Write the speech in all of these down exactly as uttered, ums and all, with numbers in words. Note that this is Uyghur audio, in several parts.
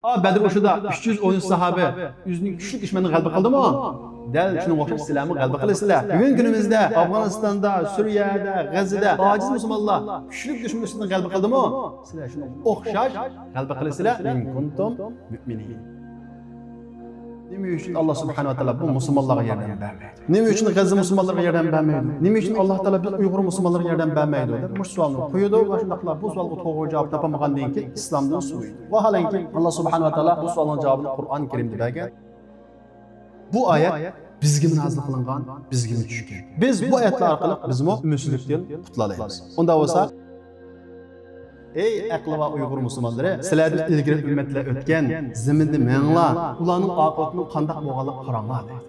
ئا، بەدر ئۇرۇشىدا ئۈچ يۈز ئون ئۈچ ساھابە ئۆزىنىڭ كۈچلۈك دۈشمەننى غەلىبە قىلدىمۇ؟ دەل شۇنىڭغا ئوخشاش سىلەرمۇ غەلىبە قىلىسىلەر. بۈگۈنكى كۈنىمىزدە ئافغانىستاندا، سۈرىيەدە، غەززىدە ئاجىز مۇسۇلمانلار كۈچلۈك دۈشمەن ئۈستىدىن غەلىبە قىلدىمۇ؟ سىلەر شۇنىڭغا ئوخشاش غەلىبە قىلىسىلەر. ئىن كۇنتۇم مۇئمىنىن. نېمە ئۈچۈن ئاللا سۇبھانەھۇ ۋە تائالا بۇ مۇسۇلمانلارغا ياردەم بەرمەيدۇ؟ نېمە ئۈچۈن غەززە مۇسۇلمانلىرىغا ياردەم بەرمەيدۇ؟ نېمە ئۈچۈن ئاللا تائالا بىز ئۇيغۇر مۇسۇلمانلىرىغا ياردەم بەرمەيدۇ؟ دەپ مۇشۇ سوئالنى قويىدۇ ۋە شۇنداقلا بۇ سوئالغا توغرا جاۋاب تاپالمىغاندىن كېيىن ئىسلامدىن سوۋۇيدۇ. ۋاھالەنكى، ئاللا سۇبھانەھۇ ۋە تائالا بۇ سوئالنىڭ جاۋابىنى قۇرئان كەرىمدە بەرگەن. بۇ ئايەت بىزگىمۇ نازىل قىلىنغان، بىزگىمۇ چۈشكەن. بىز بۇ ئايەتلەر ئارقىلىق بىزمۇ ئۈمىدسىزلىكتىن قۇتۇلالايمىز. ئۇنداق بولسا، ئەي ئەقلى بار ئۇيغۇر مۇسۇلمانلىرى، سىلەردىن ئىلگىرى ئۈممەتلەر ئۆتكەن، زېمىندا مېڭىڭلار، ئۇلارنىڭ ئاقىۋىتىنىڭ قانداق بولغانلىقىغا قاراڭلار، دەيدۇ.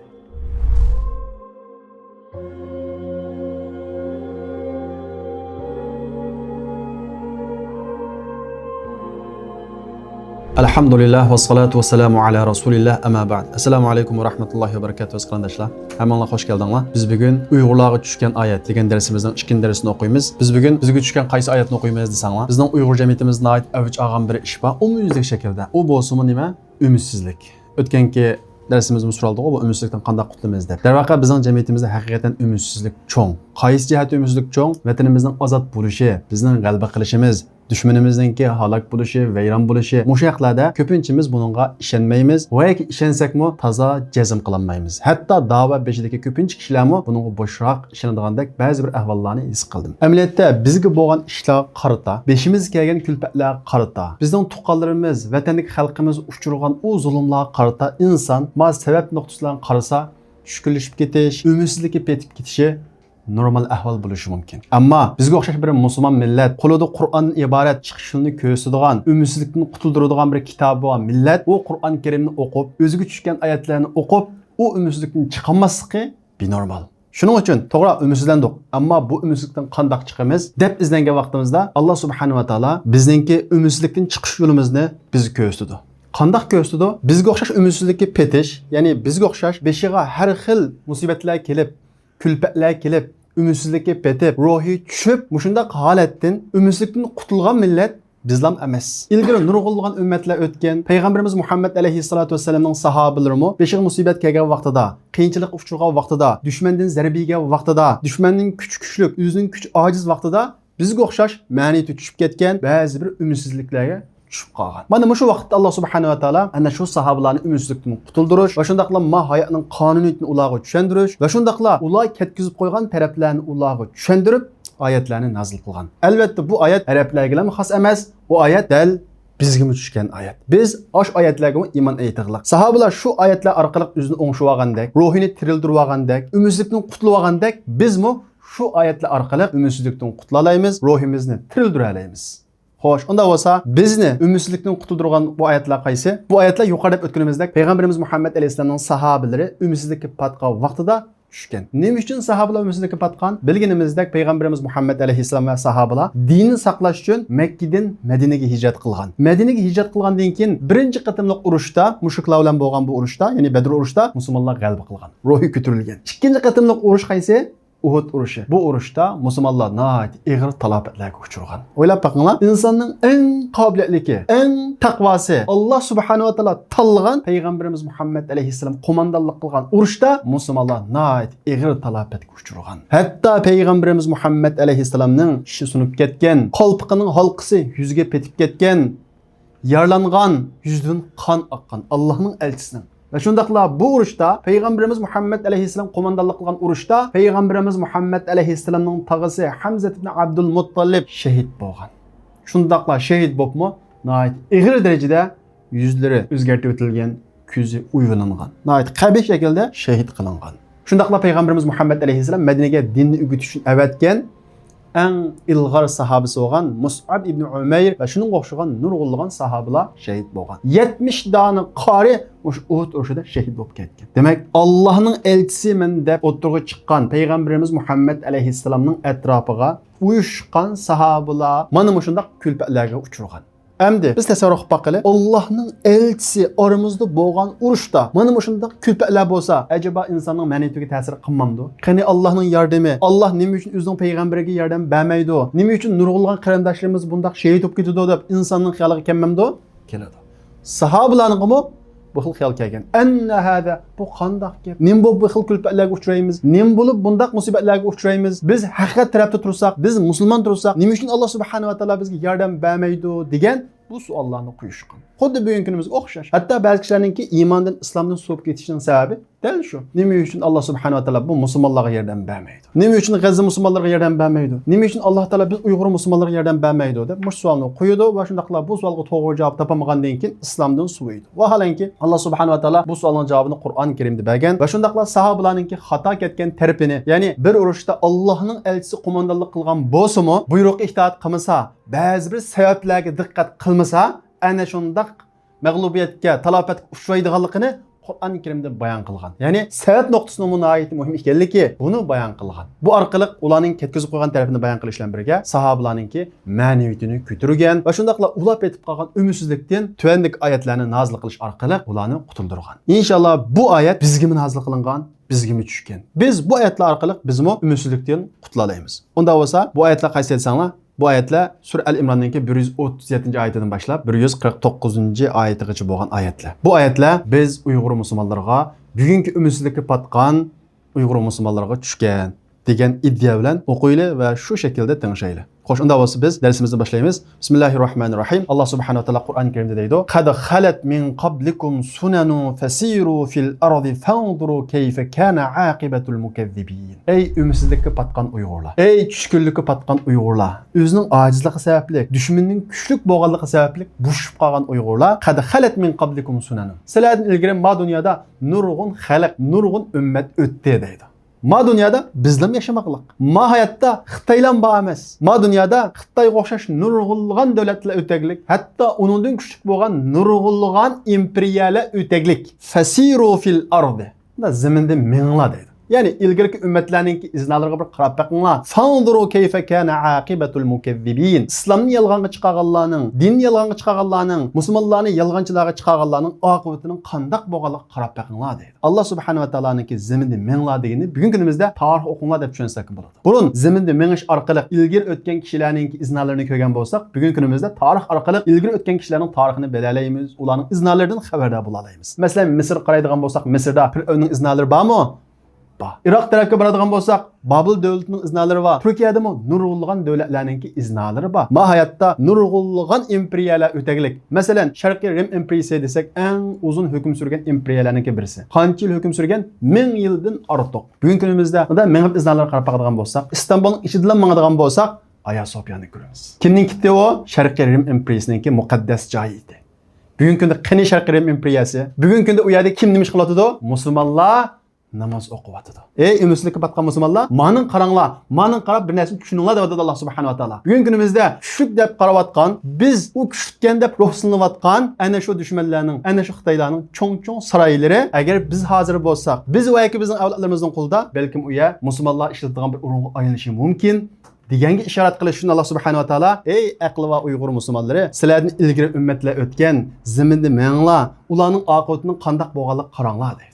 ئەلھەمدۇلىللاھ ۋەسسالاتۇ ۋەسسالامۇ ئەلا رەسۇلىللاھ، ئەمما بەئد. ئەسسالامۇ ئەلەيكۇم ۋە رەھمەتۇللاھى ۋە بەرەكاتۇھۇ، ئەزىز قېرىنداشلار. ھەممىڭلار خوش كەلدىڭلار. بىز بۈگۈن ئۇيغۇرلارغا چۈشكەن ئايەت دېگەن دەرسىمىزنىڭ ئىككىنچى دەرسىنى ئوقۇيمىز. بىز بۈگۈن بىزگە چۈشكەن قايسى ئايەتنى ئوقۇيمىز دېسەڭلار، بىزنىڭ ئۇيغۇر جەمئىيىتىمىزدە ناھايىتى ئەۋج ئالغان بىر ئىش بار، ئومۇميۈزلۈك شەكىلدە. ئۇ بولسىمۇ نېمە؟ ئۈمىدسىزلىك. ئۆتكەنكى دەرسىمىزدىمۇ سورالدىغۇ، بۇ ئۈمىدسىزلىكتىن قانداق قۇتۇلىمىز دەپ. دەرۋەقە، بىزنىڭ جەمئىيىتىمىزدە ھەقىقەتەن ئۈمىدسىزلىك چوڭ. قايسى جەھەتتە ئۈمىدسىزلىك چوڭ؟ ۋەتىنىمىزنىڭ ئازاد بولۇشى، بىزنىڭ غەلىبە قىلىشىمىز، دۈشمىنىمىزنىڭكى ھالاك بولۇشى، ۋەيران بولۇشى، مۇشۇ ھەقلەردە كۆپىنچىمىز بۇنىڭغا ئىشەنمەيمىز ۋە ياكى ئىشەنسەكمۇ تازا جەزم قىلالمايمىز. ھەتتا داۋا بېشىدىكى كۆپىنچە كىشىلەرمۇ بۇنىڭغا بوشراق ئىشىنىدىغاندەك بەزى بىر ئەھۋاللارنى ھېس قىلدىم. ئەمەلىيەتتە بىزگە بولغان ئىشلارغا قارىتا، بېشىمىزغا كەلگەن كۈلپەتلەرگە قارىتا، بىزنىڭ تۇغقانلىرىمىز، ۋەتەندىكى خەلقىمىز ئۇچرىغان ئۇ زۇلۇملارغا قارىتا ئىنسان ما سەۋەب نۇقتىسىدىن قارىسا، چۈشكۈنلىشىپ كېتىش، ئۈمىدسىزلىككە پېتىپ كېتىشى نورمال ئەھۋال بولۇشى مۇمكىن. ئەمما بىزگە ئوخشاش بىر مۇسۇلمان مىللەت، قولىدا قۇرئاندىن ئىبارەت چىقىش يولىنى كۆرسىتىدىغان، ئۈمىدسىزلىكتىن قۇتۇلدۇرىدىغان بىر كىتابى بار مىللەت ئۇ قۇرئان كەرىمنى ئوقۇپ، ئۆزىگە چۈشكەن ئايەتلەرنى ئوقۇپ، ئۇ ئۈمىدسىزلىكتىن چىقالماسلىقى بىنورمال. شۇنىڭ ئۈچۈن، توغرا، ئۈمىدسىزلەندۇق، ئەمما بۇ ئۈمىدسىزلىكتىن قانداق چىقىمىز دەپ ئىزدەنگەن ۋاقتىمىزدا، ئاللا سۇبھانەھۇ ۋە تائالا بىزنىڭكى ئۈمىدسىزلىكتىن چىقىش يولىمىزنى بىزگە كۆرسىتىدۇ. قانداق كۆرسىتىدۇ؟ بىزگە ئوخشاش ئۈمىدسىزلىككە پېتىش، يەنى بىزگە ئوخشاش بېشىغا ھەر خىل مۇسىبەتلەر كېلىپ، كۈلپەتلەر كېلىپ، ئۈمىدسىزلىككە پېتىپ، روھى چۈشۈپ، مۇشۇنداق ھالەتتىن، ئۈمىدسىزلىكتىن قۇتۇلغان مىللەت بىزلام ئەمەس. ئىلگىرى نۇرغۇنلىغان ئۈممەتلەر ئۆتكەن. پەيغەمبىرىمىز مۇھەممەد ئەلەيھىسسالاتۇ ۋەسسالامنىڭ ساھابىلىرىمۇ بېشىغا مۇسىبەت كەلگەن ۋاقتىدا، قىيىنچىلىققا ئۇچرىغان ۋاقتىدا، دۈشمەندىن زەربە يېگەن ۋاقتىدا، دۈشمەننىڭ كۈچى كۈچلۈك، ئۆزىنىڭ كۈچى ئاجىز ۋاقتىدا بىزگە ئوخشاش مەنىۋىيىتى چۈشۈپ كەتكەن بەزى بىر ئۈمىدسىزلىكلەرگە چۈشۈپ قالغان. مانا مۇشۇ ۋاقىتتا ئاللا سۇبھانەھۇ ۋە تائالا ئەنە شۇ ساھابىلارنى ئۈمىدسىزلىكتىن قۇتۇلدۇرۇش ۋە شۇنداقلا ما ھاياتنىڭ قانۇنىيىتىنى ئۇلارغا چۈشەندۈرۈش ۋە شۇنداقلا ئۇلار كەتكۈزۈپ قويغان تەرەپلەرنى ئۇلارغا چۈشەندۈرۈپ، ئايەتلەرنى نازىل قىلغان. ئەلۋەتتە، بۇ ئايەت ئەرەبلەرگىلا خاس ئەمەس، بۇ ئايەت دەل بىزگىمۇ چۈشكەن ئايەت. بىز ئاشۇ ئايەتلەرگىمۇ ئىمان ئېيتىغلىق. ساھابىلار شۇ ئايەتلەر ئارقىلىق ئۆزىنى ئوڭشىۋالغاندەك، روھىنى تىرىلدۈرۈۋالغاندەك، ئۈمىدسىزلىكتىن قۇتۇلۇۋالغاندەك، بىزمۇ شۇ ئايەتلەر ئارقىلىق ئۈمىدسىزلىكتىن قۇتۇلالايمىز، روھىمىزنى تىرىلدۈرەلەيمىز. خوش، ئۇنداق بولسا، بىزنى ئۈمىدسىزلىكتىن قۇتۇلدۇرغان بۇ ئايەتلەر قايسى؟ بۇ ئايەتلەر يۇقىرىدا دەپ ئۆتكىنىمىزدەك، پەيغەمبىرىمىز مۇھەممەد ئەلەيھىسسالامنىڭ ساھابىلىرى ئۈمىدسىزلىككە پاتقان ۋاقتىدا چۈشكەن. نېمە ئۈچۈن ساھابىلار ئۈمىدسىزلىككە پاتقان؟ بىلگىنىمىزدەك، پەيغەمبىرىمىز مۇھەممەد ئەلەيھىسسالام ۋە ساھابىلار دىننى ساقلاش ئۈچۈن مەككىدىن مەدىنىگە ھىجرەت قىلغان. مەدىنىگە ھىجرەت قىلغاندىن كېيىن، بىرىنچى قېتىملىق ئۇرۇشتا، مۇشرىكلار بىلەن بولغان بۇ ئۇرۇشتا، يەنى بەدر ئۇرۇشتا مۇسۇلمانلار غەلىبە قىلغان. روھى كۆتۈرۈلگەن. ئىككىنچى قېتىملىق ئۇرۇش قايسى؟ ئۇھۇد ئۇرۇشى. بۇ ئۇرۇشتا مۇسۇلمانلار ناھايىتى ئېغىر تالاپەتلەرگە ئۇچرىغان. ئويلاپ بېقىڭلار، ئىنساننىڭ ئەڭ قابىلىيەتلىكى، ئەڭ تەقۋاسى، ئاللا سۇبھانەھۇ ۋە تائالا تاللىغان پەيغەمبىرىمىز مۇھەممەد ئەلەيھىسسالام قوماندانلىق قىلغان ئۇرۇشتا مۇسۇلمانلار ناھايىتى ئېغىر تالاپەتكە ئۇچرىغان. ھەتتا پەيغەمبىرىمىز مۇھەممەد ئەلەيھىسسالامنىڭ چىشى سۇنۇپ كەتكەن، قالپىقىنىڭ ھالقىسى يۈزىگە پېتىپ كەتكەن، يارىلانغان، يۈزىدىن قان ئاققان ئاللاھنىڭ ئەلچىسىنىڭ. ۋە شۇنداقلا بۇ ئۇرۇشتا پەيغەمبىرىمىز مۇھەممەد ئەلەيھىسسالام قوماندانلىق قىلغان ئۇرۇشتا پەيغەمبىرىمىز مۇھەممەد ئەلەيھىسسالامنىڭ تاغىسى ھەمزە ئىبن ئابدۇل مۇتتالىب شېھىت بولغان. شۇنداقلا شېھىت بولۇپمۇ ناھايىتى ئېغىر دەرىجىدە يۈزلىرى ئۆزگەرتىۋېتىلگەن، كۆزى ئويۇۋېلىنغان، ناھايىتى قەبىھ شەكىلدە شېھىت قىلىنغان. شۇنداقلا پەيغەمبىرىمىز مۇھەممەد ئەلەيھىسسالام مەدىنىگە دىننى ئۆگىتىش ئۈچۈن ئەۋەتكەن ئەڭ ئىلغار ساھابىسى بولغان مۇسئەب ئىبنى ئۇمەير ۋە شۇنىڭغا ئوخشىغان نۇرغۇنلىغان ساھابىلار شېھىت بولغان. يەتمىش دانە قارى مۇشۇ ئۇھۇد ئۇرۇشىدا شېھىت بولۇپ كەتكەن. دېمەك، ئاللاھنىڭ ئەلچىسىمەن دەپ ئوتتۇرىغا چىققان پەيغەمبىرىمىز مۇھەممەد ئەلەيھىسسالامنىڭ ئەتراپىغا ئۇيۇشقان ساھابىلار مانا مۇشۇنداق كۈلپەتلەرگە ئۇچرىغان. ئەمدى بىز تەسەۋۋۇر قىلىپ باقىلى، ئاللاھنىڭ ئەلچىسى ئارىمىزدا بولغان ئۇرۇشتا مانا مۇشۇنداق كۈلپەتلەر بولسا، ئەجەبا ئىنساننىڭ مەنىۋىيىتىگە تەسىر قىلمامدۇ؟ قېنى ئاللاھنىڭ ياردىمى؟ ئاللاھ نېمە ئۈچۈن ئۆزىنىڭ پەيغەمبىرىگە ياردەم بەرمەيدۇ؟ نېمە ئۈچۈن نۇرغۇنلىغان قېرىنداشلىرىمىز بۇنداق شېھىت بولۇپ كېتىدۇ دەپ ئىنساننىڭ خىيالىغا كەلمەمدۇ؟ كېلىدۇ. ساھابىلارنىڭغىمۇ بۇ خىل خىيال كەلگەن. ئەننە ھازا، بۇ قانداق گەپ؟ نېمە بولۇپ بۇ خىل كۈلپەتلەرگە ئۇچرايمىز؟ نېمە بولۇپ بۇنداق مۇسىبەتلەرگە ئۇچرايمىز؟ بىز ھەقىقەت تەرەپتە تۇرساق، بىز مۇسۇلمان تۇرساق، نېمە ئۈچۈن ئاللا سۇبھانەھۇ ۋە تائالا بىزگە ياردەم بەرمەيدۇ دېگەن بۇ سوئاللارنى قويۇشقان. خۇددى بۈگۈنكى كۈنىمىزگە ئوخشاش. ھەتتا بەزى كىشىلەرنىڭكى ئىماندىن، ئىسلامدىن سوۋۇپ كېتىشىنىڭ سەۋەبى دەل شۇ. نېمە ئۈچۈن ئاللا سۇبھانەھۇ ۋە تائالا بۇ مۇسۇلمانلارغا ياردەم بەرمەيدۇ؟ نېمە ئۈچۈن غەززە مۇسۇلمانلىرىغا ياردەم بەرمەيدۇ؟ نېمە ئۈچۈن ئاللا تائالا بىز ئۇيغۇر مۇسۇلمانلىرىغا ياردەم بەرمەيدۇ؟ دەپ مۇشۇ سوئالنى قويىدۇ ۋە شۇنداقلا بۇ سوئالغا توغرا جاۋاب تاپالمىغاندىن كېيىن ئىسلامدىن سوۋۇيدۇ. ۋاھالەنكى، ئاللا سۇبھانەھۇ ۋە تائالا بۇ سوئالنىڭ جاۋابىنى قۇرئان كەرىمدە بەرگەن ۋە شۇنداقلا ساھابىلارنىڭكى خاتا كەتكەن تەرىپىنى، يەنى بىر ئۇرۇشتا ئاللانىڭ ئەلچىسى قوماندانلىق قىلغان بولسىمۇ، بۇيرۇققا ئىتائەت قىلمىسا، بەزى بىر سەۋەبلەرگە دىققەت قىلمىسا، ئەنە شۇنداق مەغلۇبىيەتكە، تالاپەتكە ئۇچرايدىغانلىقىنى قۇرئان كەرىمدە بايان قىلغان. يەنى سەۋەب نۇقتىسىنىڭمۇ ناھايىتى مۇھىم ئىكەنلىكى، بۇنى بايان قىلغان. بۇ ئارقىلىق ئۇلارنىڭ كەتكۈزۈپ قويغان تەرىپىنى بايان قىلىش بىلەن بىرگە، ساھابىلارنىڭكى مەنىۋىيىتىنى كۆتۈرگەن ۋە شۇنداقلا ئۇلاپ يېتىپ قالغان ئۈمىدسىزلىكتىن تۆۋەندىكى ئايەتلەرنى نازىل قىلىش ئارقىلىق ئۇلارنى قۇتۇلدۇرغان. ئىنشاللا بۇ ئايەت بىزگىمۇ نازىل قىلىنغان، بىزگىمۇ چۈشكەن. بىز بۇ ئايەتلەر ئارقىلىق بىزمۇ ئۈمىدسىزلىكتىن قۇتۇلالايمىز. ئۇنداق بولسا، بۇ ئايەتلەر قايسى دېسەڭلار، بۇ ئايەتلەر سۈرە ئەل ئىمراننىڭكى بىر يۈز ئوتتۇز يەتتىنچى ئايىتىدىن باشلاپ، بىر يۈز قىرىق توققۇزىنچى ئايىتىغىچە بولغان ئايەتلەر. بۇ ئايەتلەر بىز ئۇيغۇر مۇسۇلمانلىرىغا، بۈگۈنكى ئۈمىدسىزلىككە پاتقان ئۇيغۇر مۇسۇلمانلىرىغا چۈشكەن دېگەن ئىدىيە بىلەن ئوقۇيلى ۋە شۇ شەكىلدە تېڭىشايلى. خوش، ئۇنداق بولسا بىز دەرسىمىزنى باشلايمىز. بىسمىللاھىررەھمانىررەھىم. ئاللا سۇبھانەھۇ ۋە تائالا قۇرئان كەرىمدە دەيدۇ، قەد خەلەت مىن قابلىكۇم سۇنەنۇ فەسىرۇ فىل ئەرزى فەنزۇرۇ كەيفە كانە ئاقىبەتۇل مۇكەززىبىن. ئەي ئۈمىدسىزلىككە پاتقان ئۇيغۇرلار، ئەي چۈشكۈنلۈككە پاتقان ئۇيغۇرلار، ئۆزىنىڭ ئاجىزلىقى سەۋەبلىك، دۈشمىنىنىڭ كۈچلۈك بولغانلىقى سەۋەبلىك بوشىشىپ قالغان ئۇيغۇرلار، قەد خەلەت مىن قابلىكۇم سۇنەنۇ. سىلەردىن ئىلگىرى ما دۇنيادا نۇرغۇن خەلق، نۇرغۇن ئۈممەت ئۆتتى دەيدۇ. ما دۇنيادا بىزلەم ياشىماقلىق. ما ھاياتتا خىتايلام بار ئەمەس. ما دۇنيادا خىتايغا ئوخشاش نۇرغۇنلىغان دۆلەتلەر ئۆتەكلىك، ھەتتا ئۇنىڭدىن كۈچلۈك بولغان نۇرغۇنلىغان ئىمپېرىيەلەر ئۆتەكلىك. فەسىرۇ فىل ئەرزى. مۇنداق زېمىندا مېڭىڭلار دەيدۇ. يەنى ئىلگىرىكى ئۈممەتلەرنىڭكى ئىزنالىرىغا بىر قاراپ بېقىڭلار. فەنزۇرۇ كەيفە كانە ئاقىبەتۇل مۇكەززىبىن. ئىسلامنى يالغانغا چىقارغانلارنىڭ، دىننى يالغانغا چىقارغانلارنىڭ، مۇسۇلمانلارنى يالغانچىلارغا چىقارغانلارنىڭ ئاقىۋىتىنىڭ قانداق بولغانلىقىغا قاراپ بېقىڭلار دەيدۇ. ئاللا سۇبھانەھۇ ۋە تائالانىڭكى زېمىندا مېڭىڭلار دېگىنى بۈگۈنكى كۈنىمىزدە تارىخ ئوقۇڭلار دەپ چۈشەنسەكمۇ بولىدۇ. بۇرۇن زېمىندا مېڭىش ئارقىلىق ئىلگىرى ئۆتكەن كىشىلەرنىڭكى ئىزنالىرىنى كۆرگەن بولساق، بۈگۈنكى كۈنىمىزدە تارىخ ئارقىلىق ئىلگىرى ئۆتكەن كىشىلەرنىڭ تارىخىنى بىلەلەيمىز، ئۇلارنىڭ ئىزنالىرىدىن خەۋەردار بولالايمىز. مەسىلەن، مىسىرغا قارايدىغان بولساق، مىسىردا پىرئەۋننىڭ ئىزنالىرى بارمۇ؟ بار. ئىراق تەرەپكە بارىدىغان بولساق، بابىل دۆلىتىنىڭ ئىزنالىرى بار. تۈركىيەدىمۇ نۇرغۇنلىغان دۆلەتلەرنىڭكى ئىزنالىرى بار. ما ھاياتتا نۇرغۇنلىغان ئىمپېرىيەلەر ئۆتەكلىك. مەسىلەن، شەرقىي رىم ئىمپېرىيىسى دېسەك، ئەڭ ئۇزۇن ھۆكۈم سۈرگەن ئىمپېرىيەلەرنىڭكى بىرسى. قانچە يىل ھۆكۈم سۈرگەن؟ مىڭ يىلدىن ئارتۇق. بۈگۈنكى كۈنىمىزدە مۇنداق مېڭىپ ئىزنالىرىغا قاراپ باقىدىغان بولساق، ئىستانبۇلنىڭ ئىچىدىلا ماڭىدىغان بولساق، ئايا سوفيانى كۆرىمىز. كىمنىڭ كىتى ئۇ؟ شەرقىي رىم ئىمپېرىيىسىنىڭكى مۇقەددەس جايى ئىدى. بۈگۈنكى كۈندە قېنى شەرقىي رىم ئىمپېرىيەسى؟ بۈگۈنكى كۈندە ئۇ يەردە كىم نېمە ئىش قىلىۋاتىدۇ؟ مۇسۇلمانلار ناماز ئوقۇۋاتىدۇ. ئەي ئۈمىدسىزلىككە پاتقان مۇسۇلمانلار، مانىڭ قاراڭلار، مانىڭ قاراپ بىر نەرسىنى چۈشىنىڭلار دەۋاتىدۇ ئاللا سۇبھانەھۇ ۋە تائالا. بۈگۈنكى كۈنىمىزدە كۈچلۈك دەپ قاراۋاتقان، بىز ئۇ كۈچلۈككەن دەپ روھسىزلىنىۋاتقان ئەنە شۇ دۈشمەنلەرنىڭ، ئەنە شۇ خىتايلارنىڭ چوڭ-چوڭ سارايلىرى، ئەگەر بىز ھازىر بولساق، بىز ۋە ياكى بىزنىڭ ئەۋلادلىرىمىزنىڭ قولىدا، بەلكىم ئۇ يەر مۇسۇلمانلار ئىشلىتىدىغان بىر ئورۇنغا ئايلىنىشى مۇمكىن دېگەنگە ئىشارەت قىلىش ئۈچۈن ئاللا سۇبھانەھۇ ۋە تائالا، ئەي ئەقلى بار ئۇيغۇر مۇسۇلمانلىرى، سىلەردىن ئىلگىرى ئۈممەتلەر ئۆتكەن، زېمىندا مېڭىڭلار، ئۇلارنىڭ ئاقىۋىتىنىڭ قانداق بولغانلىقىغا قاراڭلار دەيدۇ.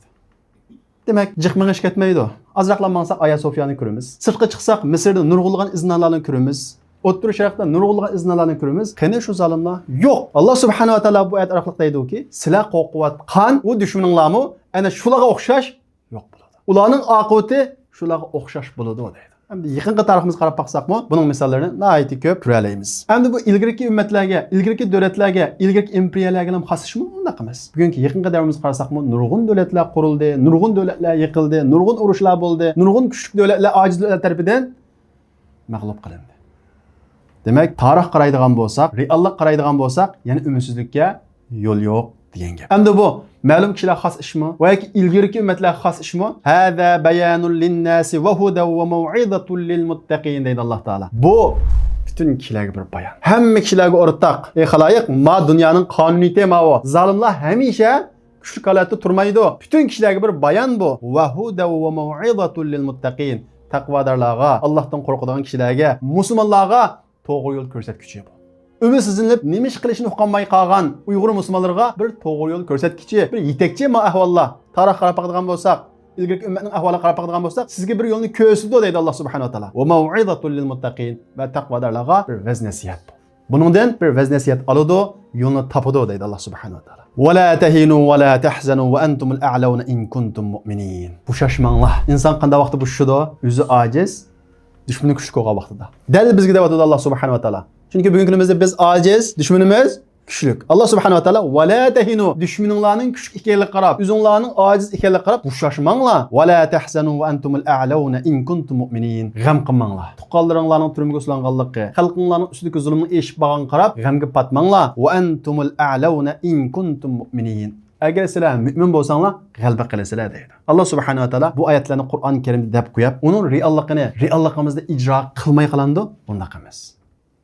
دېمەك، جىق مېڭىش كەتمەيدۇ. ئازراقلا ماڭساق ئايا سوفيانى كۆرىمىز. سىرتقا چىقساق مىسىردا نۇرغۇنلىغان ئىزنالارنى كۆرىمىز. ئوتتۇرا شەرقتە نۇرغۇنلىغان ئىزنالارنى كۆرىمىز. قېنى شۇ زالىملار؟ يوق. ئاللا سۇبھانەھۇ ۋە تائالا بۇ ئايەت ئارقىلىق دەيدۇكى، سىلەر قورقۇۋاتقان ئۇ دۈشمىنىڭلارمۇ ئەنە شۇلارغا ئوخشاش يوق بولىدۇ. ئۇلارنىڭ ئاقىۋىتى شۇلارغا ئوخشاش بولىدۇ دەيدۇ. ئەمدى يېقىنقى تارىخىمىزغا قاراپ باقساقمۇ، بۇنىڭ مىساللىرىنى ناھايىتى كۆپ كۆرەلەيمىز. ئەمدى بۇ ئىلگىرىكى ئۈممەتلەرگە، ئىلگىرىكى دۆلەتلەرگە، ئىلگىرىكى ئىمپېرىيەلەرگىلا خاس ئىشمۇ؟ ئۇنداق ئەمەس. بۈگۈنكى يېقىنقى دەۋرىمىزگە قارىساقمۇ، نۇرغۇن دۆلەتلەر قۇرۇلدى، نۇرغۇن دۆلەتلەر يىقىلدى، نۇرغۇن ئۇرۇشلار بولدى، نۇرغۇن كۈچلۈك دۆلەتلەر ئاجىز دۆلەتلەر تەرىپىدىن مەغلۇپ قىلىندى. دېمەك، تارىخ قارايدىغان بولساق، رېئاللىق قارايدىغان بولساق، يەنە ئۈمىدسىزلىككە يول يوق دېگەن گەپ. ئەمدى بۇ مەلۇم كىشىلەرگە خاس ئىشمۇ؟ ۋە ياكى ئىلگىرىكى ئۈممەتلەرگە خاس ئىشمۇ؟ ھازا بايانۇن لىنناسى ۋە ھۇدەن ۋە مەۋئىزەتۇن لىلمۇتتەقىن دەيدۇ ئاللا تائالا. بۇ پۈتۈن كىشىلەرگە بىر بايان. ھەممە كىشىلەرگە ئورتاق. ئەي خالايىق، ما دۇنيانىڭ قانۇنىيىتى ماۋۇ. زالىملار ھەمىشە كۈچلۈك ھالەتتە تۇرمايدۇ. پۈتۈن كىشىلەرگە بىر بايان بۇ. ۋە ھۇدەن ۋە مەۋئىزەتۇن لىلمۇتتەقىن. تەقۋادارلارغا، ئاللاھتىن قورقىدىغان كىشىلەرگە، مۇسۇلمانلارغا توغرا يول كۆرسەتكۈچى بۇ. ئۈمىدسىزلىنىپ، نېمە ئىش قىلىشىنى ئۇقالماي قالغان ئۇيغۇر مۇسۇلمانلىرىغا بىر توغرا يول كۆرسەتكۈچى، بىر يېتەكچى ما ئەھۋاللار. تارىخقا قاراپ باقىدىغان بولساق، ئىلگىرىكى ئۈممەتنىڭ ئەھۋالىغا قاراپ باقىدىغان بولساق، سىزگە بىر يولنى كۆرسىتىدۇ دەيدۇ ئاللا سۇبھانەھۇ ۋە تائالا. ۋە مەۋئىزەتۇن لىلمۇتتەقىن، ۋە تەقۋادارلارغا بىر ۋەز نەسىھەت بۇ. بۇنىڭدىن بىر ۋەز نەسىھەت ئالىدۇ، يولنى تاپىدۇ دەيدۇ ئاللا سۇبھانەھۇ ۋە تائالا. ۋە لا تەھىنۇ ۋە لا تەھزەنۇ ۋە ئەنتۇمۇل ئەئلەۋنە ئىن كۇنتۇم مۇئمىنىن. بوشاشماڭلار. ئىنسان قانداق ۋاقىتتا بوشىشىدۇ؟ ئۆزى ئاجىز، دۈشمىنى كۈچلۈك بولغان ۋاقتىدا. دەل بىزگە دەۋاتىدۇ ئاللا سۇبھانەھۇ ۋە تائالا. چۈنكى بۈگۈنكى كۈنىمىزدە بىز ئاجىز، دۈشمىنىمىز كۈچلۈك. ئاللا سۇبھانەھۇ ۋە تائالا ۋە لا تەھىنۇ، دۈشمىنىڭلارنىڭ كۈچلۈك ئىكەنلىكىگە قاراپ، ئۆزۈڭلارنىڭ ئاجىز ئىكەنلىكىگە قاراپ بوشاشماڭلار. ۋە لا تەھزەنۇ ۋە ئەنتۇمۇل ئەئلەۋنە ئىن كۇنتۇم مۇئمىنىن. غەم قىلماڭلار. تۇغقانلىرىڭلارنىڭ تۈرمىگە سولانغانلىقى، خەلقىڭلارنىڭ ئۈستىدىكى زۇلۇمنىڭ ئېشىپ بارغانغا قاراپ غەمگە پاتماڭلار. ۋە ئەنتۇمۇل ئەئلەۋنە ئىن كۇنتۇم مۇئمىنىن. ئەگەر سىلەر مۆمىن بولساڭلار، غەلىبە قىلىسىلەر دەيدۇ. ئاللا سۇبھانەھۇ ۋە تائالا بۇ ئايەتلەرنى قۇرئان كەرىمدە دەپ قويۇپ، ئۇنىڭ رېئاللىقىنى رېئاللىقىمىزدا ئىجرا قىلماي قالامدۇ؟ ئۇنداق ئەمەس.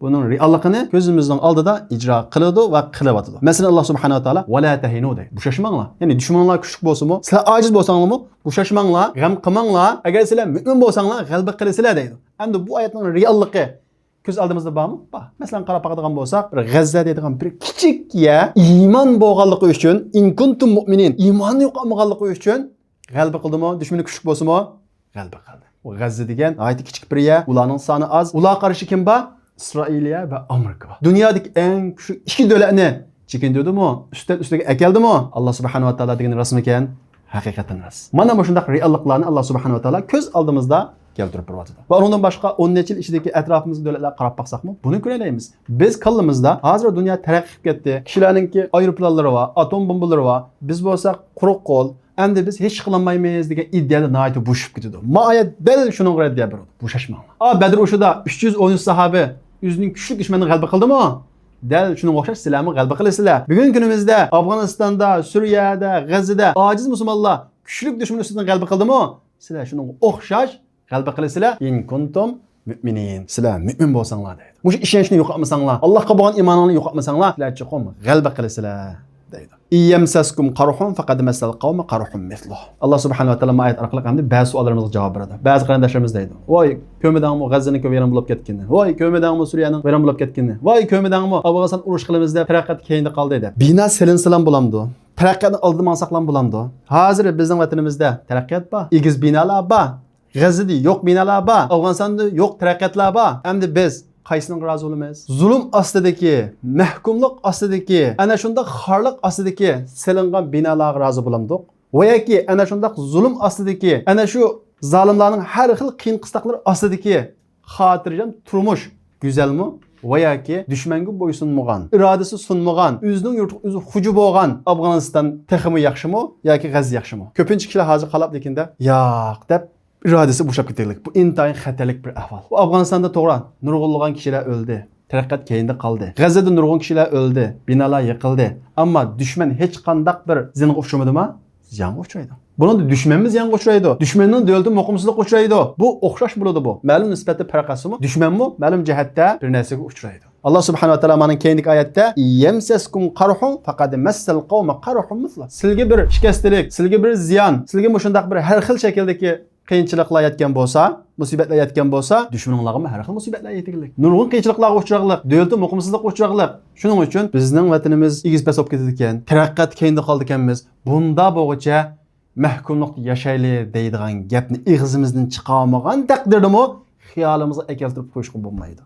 بۇنىڭ رېئاللىقىنى كۆزىمىزنىڭ ئالدىدا ئىجرا قىلىدۇ ۋە قىلىۋاتىدۇ. مەسىلەن، ئاللا سۇبھانەھۇ ۋە تائالا ۋە لا تەھىنۇ دەيدۇ. بوشاشماڭلار. يەنى دۈشمىنىڭلار كۈچلۈك بولسىمۇ، سىلەر ئاجىز بولساڭلارمۇ، بوشاشماڭلار، غەم قىلماڭلار. ئەگەر سىلەر مۆمىن بولساڭلار، غەلىبە قىلىسىلەر دەيدۇ. ئەمدى بۇ ئايەتنىڭ رېئاللىقى كۆز ئالدىمىزدا بارمۇ؟ بار. مەسىلەن، قاراپ باقىدىغان بولساق، بىر غەززە دەيدىغان بىر كىچىك يەر ئىمان بولغانلىقى ئۈچۈن، ئىن كۇنتۇم مۇئمىنىن، ئىمانى يوقالمىغانلىقى ئۈچۈن غەلىبە قىلدىمۇ؟ دۈشمىنى كۈچلۈك بولسىمۇ، غەلىبە قىلدى. ئۇ غەززە دېگەن ناھايىتى كىچىك بىر يەر، ئۇلارنىڭ سانى ئاز، ئۇلارغا قارشى كىم بار؟ ئىسرائىلىيە ۋە ئامېرىكا بار. دۇنيادىكى ئەڭ كۈچلۈك ئىككى دۆلەتنى چېكىندۈردىمۇ؟ ئۈستەل ئۈستىگە ئەكەلدىمۇ؟ ئاللا سۇبھانەھۇ ۋە تائالا دېگىنى راستمىكەن؟ ھەقىقەتەن راست. مانا مۇشۇنداق رېئاللىقلارنى ئاللا سۇبھانەھۇ ۋە تائالا كۆز ئالدىمىزدا كەلتۈرۈپ بېرىۋاتىدۇ. ۋە ئۇنىڭدىن باشقا ئون نەچچە يىل ئىچىدىكى ئەتراپىمىزدىكى دۆلەتلەرگە قاراپ باقساقمۇ، بۇنى كۆرەلەيمىز. بىز كاللىمىزدا ھازىر دۇنيا تەرەققىي قىلىپ كەتتى، كىشىلەرنىڭكى ئايروپىلانلىرى بار، ئاتوم بومبىلىرى بار، بىز بولساق قۇرۇق قول، ئەمدى بىز ھېچ قىلالمايمىز دېگەن ئىدىيەدە ناھايىتى بوشىشىپ كېتىدۇ. ما ئايەت دەل شۇنىڭغا رەددىيە بېرىدۇ. بوشاشماڭلار. ئا، بەدر ئۇرۇشىدا ئۈچ يۈز ئون ئۈچ ساھابە ئۆزىنىڭ كۈچلۈك دۈشمەننى غەلىبە قىلدىمۇ؟ دەل شۇنىڭغا ئوخشاش سىلەرمۇ غەلىبە قىلىسىلەر. بۈگۈنكى كۈنىمىزدە ئافغانىستاندا، سۈرىيەدە، غەززىدە ئاجىز مۇسۇلمانلار كۈچلۈك دۈشمەن ئۈستىدىن غەلىبە قىلدىمۇ؟ سىلەر شۇنىڭغا ئوخشاش غەلىبە قىلىسىلەر. ئىن كۇنتۇم مۇئمىنىن. سىلەر مۆمىن بولساڭلار دەيدۇ. مۇشۇ ئىشەنچنى يوقاتمىساڭلار، ئاللاھقا بولغان ئىمانىڭلارنى يوقاتمىساڭلار، سىلەر چوقۇم غەلىبە قىلىسىلەر دەيدۇ. ئىن يەمسەسكۇم قەرھۇن فەقەد مەسسەل قەۋمە قەرھۇن مىسلۇھ. ئاللا سۇبھانەھۇ ۋە تائالا ما ئايەت ئارقىلىق ئەمدى بەزى سوئاللىرىمىزغا جاۋاب بېرىدۇ. بەزى قېرىنداشلىرىمىز دەيدۇ، ۋاي، كۆرمىدىڭمۇ غەززىنىڭكى ۋەيران بولۇپ كەتكىنىنى؟ ۋاي، كۆرمىدىڭمۇ سۈرىيەنىڭ ۋەيران بولۇپ كەتكىنىنى؟ ۋاي، كۆرمىدىڭمۇ ئافغانىستان ئۇرۇش قىلىمىز دەپ تەرەققىيات كەينىدە قالدى دەپ. بىنا سېلىنسىلام بولامدۇ؟ تەرەققىياتنىڭ ئالدىدا ماڭساقلام بولامدۇ؟ ھازىر بىزنىڭ ۋەتىنىمىزدە تەرەققىيات بار، ئېگىز بىنالار بار. غەززىدە يوق بىنالار بار، ئافغانىستاندا يوق تەرەققىياتلار بار. ئەمدى بىز قايسىنىڭغا رازى بولىمىز؟ زۇلۇم ئاستىدىكى، مەھكۇملۇق ئاستىدىكى، ئەنە شۇنداق خارلىق ئاستىدىكى سېلىنغان بىنالارغا رازى بولامدۇق؟ ۋە ياكى ئەنە شۇنداق زۇلۇم ئاستىدىكى، ئەنە شۇ زالىملارنىڭ ھەر خىل قىيىن قىستاقلىرى ئاستىدىكى خاتىرجەم تۇرمۇش گۈزەلمۇ؟ ۋە ياكى دۈشمەنگە بويسۇنمىغان، ئىرادىسى سۇنمىغان، ئۆزىنىڭ يۇرتىغا ئۆزى خوجا بولغان ئافغانىستان تېخىمۇ ياخشىمۇ ياكى غەززە ياخشىمۇ؟ كۆپىنچە كىشىلەر ھازىر قالاپ لېكىندە ياق دەپ ئىرادىسى بوشاپ كېتەرلىك. بۇ ئىنتايىن خەتەرلىك بىر ئەھۋال. بۇ ئافغانىستاندا توغرا نۇرغۇنلىغان كىشىلەر ئۆلدى، تەرەققىيات كەينىدە قالدى. غەززىدە نۇرغۇن كىشىلەر ئۆلدى، بىنالار يىقىلدى. ئەمما دۈشمەن ھېچقانداق بىر زىيانغا ئۇچرىمىدىما؟ زىيانغا ئۇچرايدۇ. بۇنىڭدا دۈشمەنمۇ زىيانغا ئۇچرايدۇ. دۈشمەننىڭ دۆلىتى مۇقىمسىزلىققا ئۇچرايدۇ. بۇ ئوخشاش بولىدۇ بۇ. مەلۇم نىسبەتتە پەرق قىلسىمۇ، دۈشمەنمۇ مەلۇم جەھەتتە بىر نەرسىگە ئۇچرايدۇ. ئاللا سۇبھانەھۇ ۋە تائالا مانا كەينىدىكى ئايەتتە، يەمسەسكۇم قەرھۇن فەقەد مەسسەل قەۋمە قەرھۇن مىسلۇھ. سىلگە بىر شىكەستىلىك، سىلگە بىر زىيان، سىلگە مۇشۇنداق بىر ھەر خىل شەكىلدىكى قىيىنچىلىقلار يەتكەن بولسا، مۇسىبەتلەر يەتكەن بولسا، دۈشمىنىڭلارغىمۇ ھەر خىل مۇسىبەتلەر يېتىگلىك. نۇرغۇن قىيىنچىلىقلارغا ئۇچراغلىق، دۆلىتى مۇقىمسىزلىققا ئۇچراغلىق. شۇنىڭ ئۈچۈن بىزنىڭ ۋەتىنىمىز ئېگىز پەس بولۇپ كېتىدىكەن، تەرەققىيات كەينىدە قالىدىكەنمىز. بۇنداق بولغۇچە مەھكۇملۇقتا ياشايلى دەيدىغان گەپنى ئېغىزىمىزدىن چىقارمىغان تەقدىردىمۇ خىيالىمىزغا ئەكەلتۈرۈپ قويۇشقا بولمايدۇ.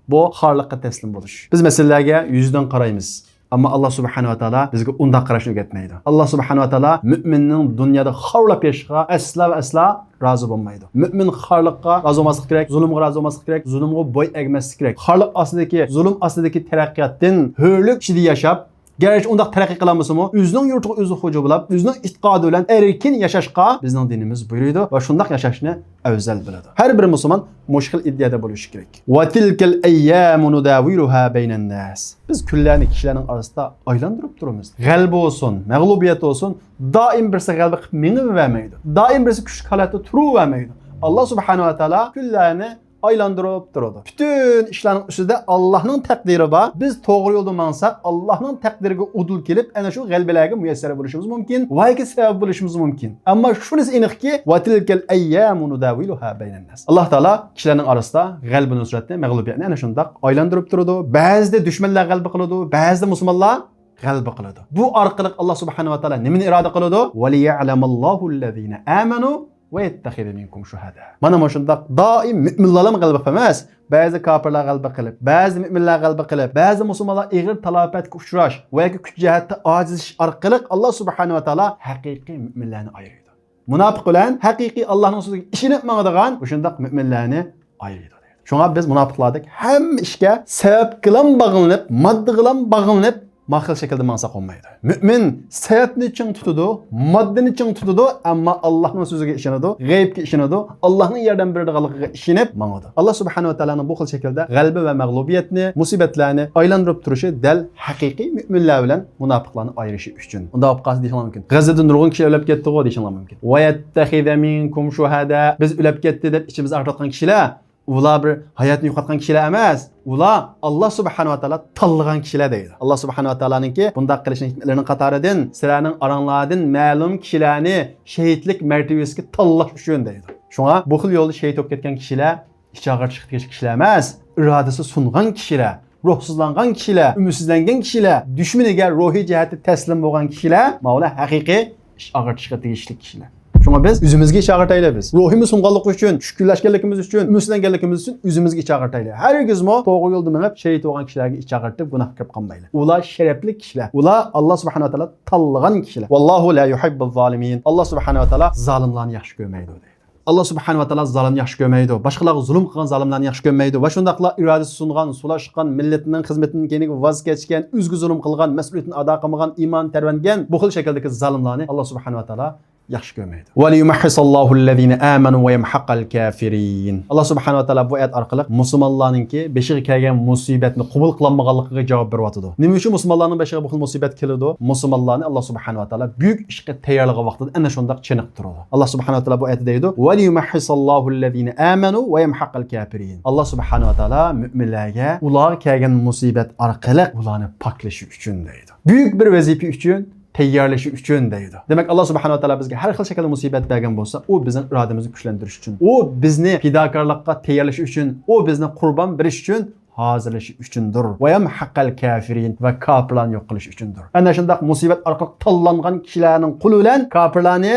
بۇ خارلىققا تەسلىم بولۇش. بىز مەسىلىلەرگە يۈزىدىن قارايمىز. ئەمما ئاللا سۇبھانەھۇ ۋە تائالا بىزگە ئۇنداق قاراشنى ئۆگەتمەيدۇ. ئاللا سۇبھانەھۇ ۋە تائالا مۆمىننىڭ دۇنيادا خارلاپ ياشىشىغا ئەسلا ۋە ئەسلا رازى بولمايدۇ. مۆمىن خارلىققا رازى بولماسلىقى كېرەك، زۇلۇمغا رازى بولماسلىقى كېرەك، زۇلۇمغا بوي ئەگمەسلىكى كېرەك. خارلىق ئاستىدىكى، زۇلۇم ئاستىدىكى تەرەققىياتتىن ھۆرلۈك ئىچىدە ياشاپ، گەرچە ئۇنداق تەرەققىي قىلالمىسىمۇ، ئۆزىنىڭ يۇرتىغا ئۆزى خوجا بولۇپ، ئۆزىنىڭ ئېتىقادى بىلەن ئەركىن ياشاشقا بىزنىڭ دىنىمىز بۇيرۇيدۇ ۋە شۇنداق ياشاشنى ئەۋزەل بىلىدۇ. ھەر بىر مۇسۇلمان مۇشۇ خىل ئىدىيەدە بولۇشى كېرەك. ۋە تىلكەل ئەييامۇ نۇداۋىلۇھا بەينەنناس. بىز كۈنلەرنى كىشىلەرنىڭ ئئارىسىدا ئايلاندۇرۇپ تۇرىمىز. غەلىبە بولسۇن، مەغلۇبىيەت بولسۇن، دائىم بىرسى غەلىبە قىلىپ مېڭىۋەرمەيدۇ. دائىم بىرسى كۈچلۈك ھالەتتە تۇرۇۋەرمەيدۇ. ئاللا سۇبھانەھۇ ۋە تائالا كۈنلەرنى ئايلاندۇرۇپ تۇرىدۇ. پۈتۈن ئىشلارنىڭ ئۈستىدە ئاللانىڭ تەقدىرى بار. بىز توغرا يولدا ماڭساق، ئاللانىڭ تەقدىرىگە ئۇدۇل كېلىپ، ئەنە شۇ غەلىبىلەرگە مۇيەسسەر بولۇشىمىز مۇمكىن ۋە ياكى سەۋەب بولۇشىمىز مۇمكىن. ئەمما شۇنىسى ئېنىقكى، ۋە تىلكەل ئەييامۇ نۇداۋىلۇھا بەينەنناس. ئاللا تائالا كىشىلەرنىڭ ئارىسىدا غەلىبە نۇسرەتنى، مەغلۇبىيەتنى ئەنە شۇنداق ئايلاندۇرۇپ تۇرىدۇ. بەزىدە دۈشمەنلەر غەلىبە قىلىدۇ، بەزىدە مۇسۇلمانلار غەلىبە قىلىدۇ. بۇ ئارقىلىق ئاللا سۇبھانەھۇ ۋە تائالا نېمىنى ئىرادە قىلىدۇ؟ ۋەلىيەلەمەللاھۇللەزىنە ئامەنۇ ويتخذ منكم شهداء. مانا مۇشۇنداق دائىم مۆمىنلەرلا غەلىبە قىلىپ ئەمەس، بەزى كاپىرلار غەلىبە قىلىپ، بەزى مۆمىنلەر غەلىبە قىلىپ، بەزى مۇسۇلمانلار ئېغىر تالاپەتكە ئۇچراش ۋە ياكى كۈچ جەھەتتە ئاجىزلىشىش ئارقىلىق ئاللا سۇبھانەھۇ ۋە تائالا ھەقىقىي مۆمىنلەرنى ئايرىيدۇ. مۇناپىق بىلەن ھەقىقىي ئاللانىڭ سۆزىگە ئىشىنىپ ماڭىدىغان مۇشۇنداق مۆمىنلەرنى ئايرىيدۇ. شۇڭا بىز مۇناپىقلاردەك ھەممە ئىشكە سەۋەبكىلام باغلىنىپ، ماددىغىلام باغلىنىپ، ما خىل شەكىلدە ماڭساق بولمايدۇ. مۆمىن سەۋەبنى چىڭ تۇتىدۇ، ماددىنى چىڭ تۇتىدۇ، ئەمما ئاللانىڭ سۆزىگە ئىشىنىدۇ، غەيىبكە ئىشىنىدۇ، ئاللانىڭ ياردەم بېرىدىغانلىقىغا ئىشىنىپ ماڭىدۇ. ئاللا سۇبھانەھۇ ۋە تائالانىڭ بۇ خىل شەكىلدە غەلىبە ۋە مەغلۇبىيەتنى، مۇسىبەتلەرنى ئايلاندۇرۇپ تۇرۇشى دەل ھەقىقىي مۆمىنلەر بىلەن مۇناپىقلارنى ئايرىشى ئۈچۈن. ئۇنداق بولۇپ قالسا دېيىشىڭلار مۇمكىن، غەززىدە نۇرغۇن كىشىلەر ئۆلۈپ كەتتىغۇ دېيىشىڭلار مۇمكىن. ويتخذ منكم شهداء. بىز ئۆلۈپ كەتتى دەپ ئىچىمىز ئاغرىتىۋاتقان كىشىلەر، ئۇلار بىر ھاياتنى يوقاتقان كىشىلەر ئەمەس، ئۇلار ئاللا سۇبھانەھۇ ۋە تائالا تاللىغان كىشىلەر دەيدۇ. ئاللا سۇبھانەھۇ ۋە تائالانىڭكى بۇنداق قىلىشنىڭ ھېكمەتلىرىنىڭ قاتارىدىن سىلەرنىڭ ئاراڭلاردىن مەلۇم كىشىلەرنى شېھىتلىك مەرتىۋىسىگە تاللاش ئۈچۈن دەيدۇ. شۇڭا بۇ خىل يولدا شېھىت بولۇپ كەتكەن كىشىلەر ئىچ ئاغرىتىشقا تېگىشلىك كىشىلەر ئەمەس، ئىرادىسى سۇنغان كىشىلەر، روھسىزلانغان كىشىلەر، ئۈمىدسىزلەنگەن كىشىلەر، دۈشمىنىگە روھىي جەھەتتە تەسلىم بولغان كىشىلەر، ماۋۇلار ھەقىقىي ئىچ ئاغرىتىشقا تېگىشلىك كىشىلەر. شۇڭا بىز ئۆزىمىزگە ئىچ ئاغرىتايلى بىز. روھىمىز سۇنغانلىقى ئۈچۈن، چۈشكۈنلەشكەنلىكىمىز ئۈچۈن، ئۈمىدسىزلەنگەنلىكىمىز ئۈچۈن ئۆزىمىزگە ئىچ ئاغرىتايلى. ھەرگىزمۇ توغرا يولدا مېڭىپ، شېھىت بولغان كىشىلەرگە ئىچ ئاغرىتىپ، گۇناھقا كىرىپ قالمايلى. ئۇلار شەرەپلىك كىشىلەر. ئۇلار ئاللا سۇبھانەھۇ ۋە تائالا تاللىغان كىشىلەر. والله لا يحب الظالمين. ئاللا سۇبھانەھۇ ۋە تائالا زالىملارنى ياخشى كۆرمەيدۇ دەيدۇ. ئاللا سۇبھانەھۇ ۋە تائالا زالىمنى ياخشى كۆرمەيدۇ. باشقىلارغا زۇلۇم قىلغان زالىملارنى ياخشى كۆرمەيدۇ. ۋە شۇنداقلا ئىرادىسى سۇنغان، سۇلاشقان، مىللىتىنىڭ خىزمىتىدىن كېيىنگە ۋاز كەچكەن، ئۆزىگە زۇلۇم قىلغان، مەسئۇلىيىتىنى ئادا قىلمىغان، ئىمانى تەۋرەنگەن بۇ خىل شەكىلدىكى زالىملارنى ئاللا سۇبھانەھۇ ۋە تائالا ياخشى كۆرمەيدۇ. وليمحص الله الذين آمنوا ويمحق الكافرين. ئاللا سۇبھانەھۇ ۋە تائالا بۇ ئايەت ئارقىلىق مۇسۇلمانلارنىڭكى بېشىغا كەلگەن مۇسىبەتنى قوبۇل قىلالمىغانلىقىغا جاۋاب بېرىۋاتىدۇ. نېمە ئۈچۈن مۇسۇلمانلارنىڭ بېشىغا بۇ خىل مۇسىبەت كېلىدۇ؟ مۇسۇلمانلارنى ئاللا سۇبھانەھۇ ۋە تائالا بۈيۈك ئىشقا تەييارلىغان ۋاقتىدا ئەنە شۇنداق چېنىقتۇرىدۇ. ئاللا سۇبھانەھۇ ۋە تائالا بۇ ئايەتتە دەيدۇ، وليمحص الله الذين آمنوا ويمحق الكافرين. ئاللا سۇبھانەھۇ ۋە تائالا مۆمىنلەرگە ئۇلارغا كەلگەن مۇسىبەت ئارقىلىق ئۇلارنى پاكلىشى ئۈچۈن دەيدۇ. بۈيۈك بىر ۋەزىپە ئۈچۈن تەييارلىشى ئۈچۈن دەيدۇ. دېمەك، ئاللا سۇبھانەھۇ ۋە تائالا بىزگە ھەر خىل شەكىلدە مۇسىبەت بەرگەن بولسا، ئۇ بىزنىڭ ئىرادىمىزنى كۈچلەندۈرۈش ئۈچۈن، ئۇ بىزنى پىداكارلىققا تەييارلىشى ئۈچۈن، ئۇ بىزنى قۇربان بېرىش ئۈچۈن ھازىرلىشى ئۈچۈندۇر. ويمحق الكافرين، ۋە كاپىرلارنى يوق قىلىش ئۈچۈندۇر. ئەنە شۇنداق مۇسىبەت ئارقىلىق تاللانغان كىشىلەرنىڭ قولى بىلەن كاپىرلارنى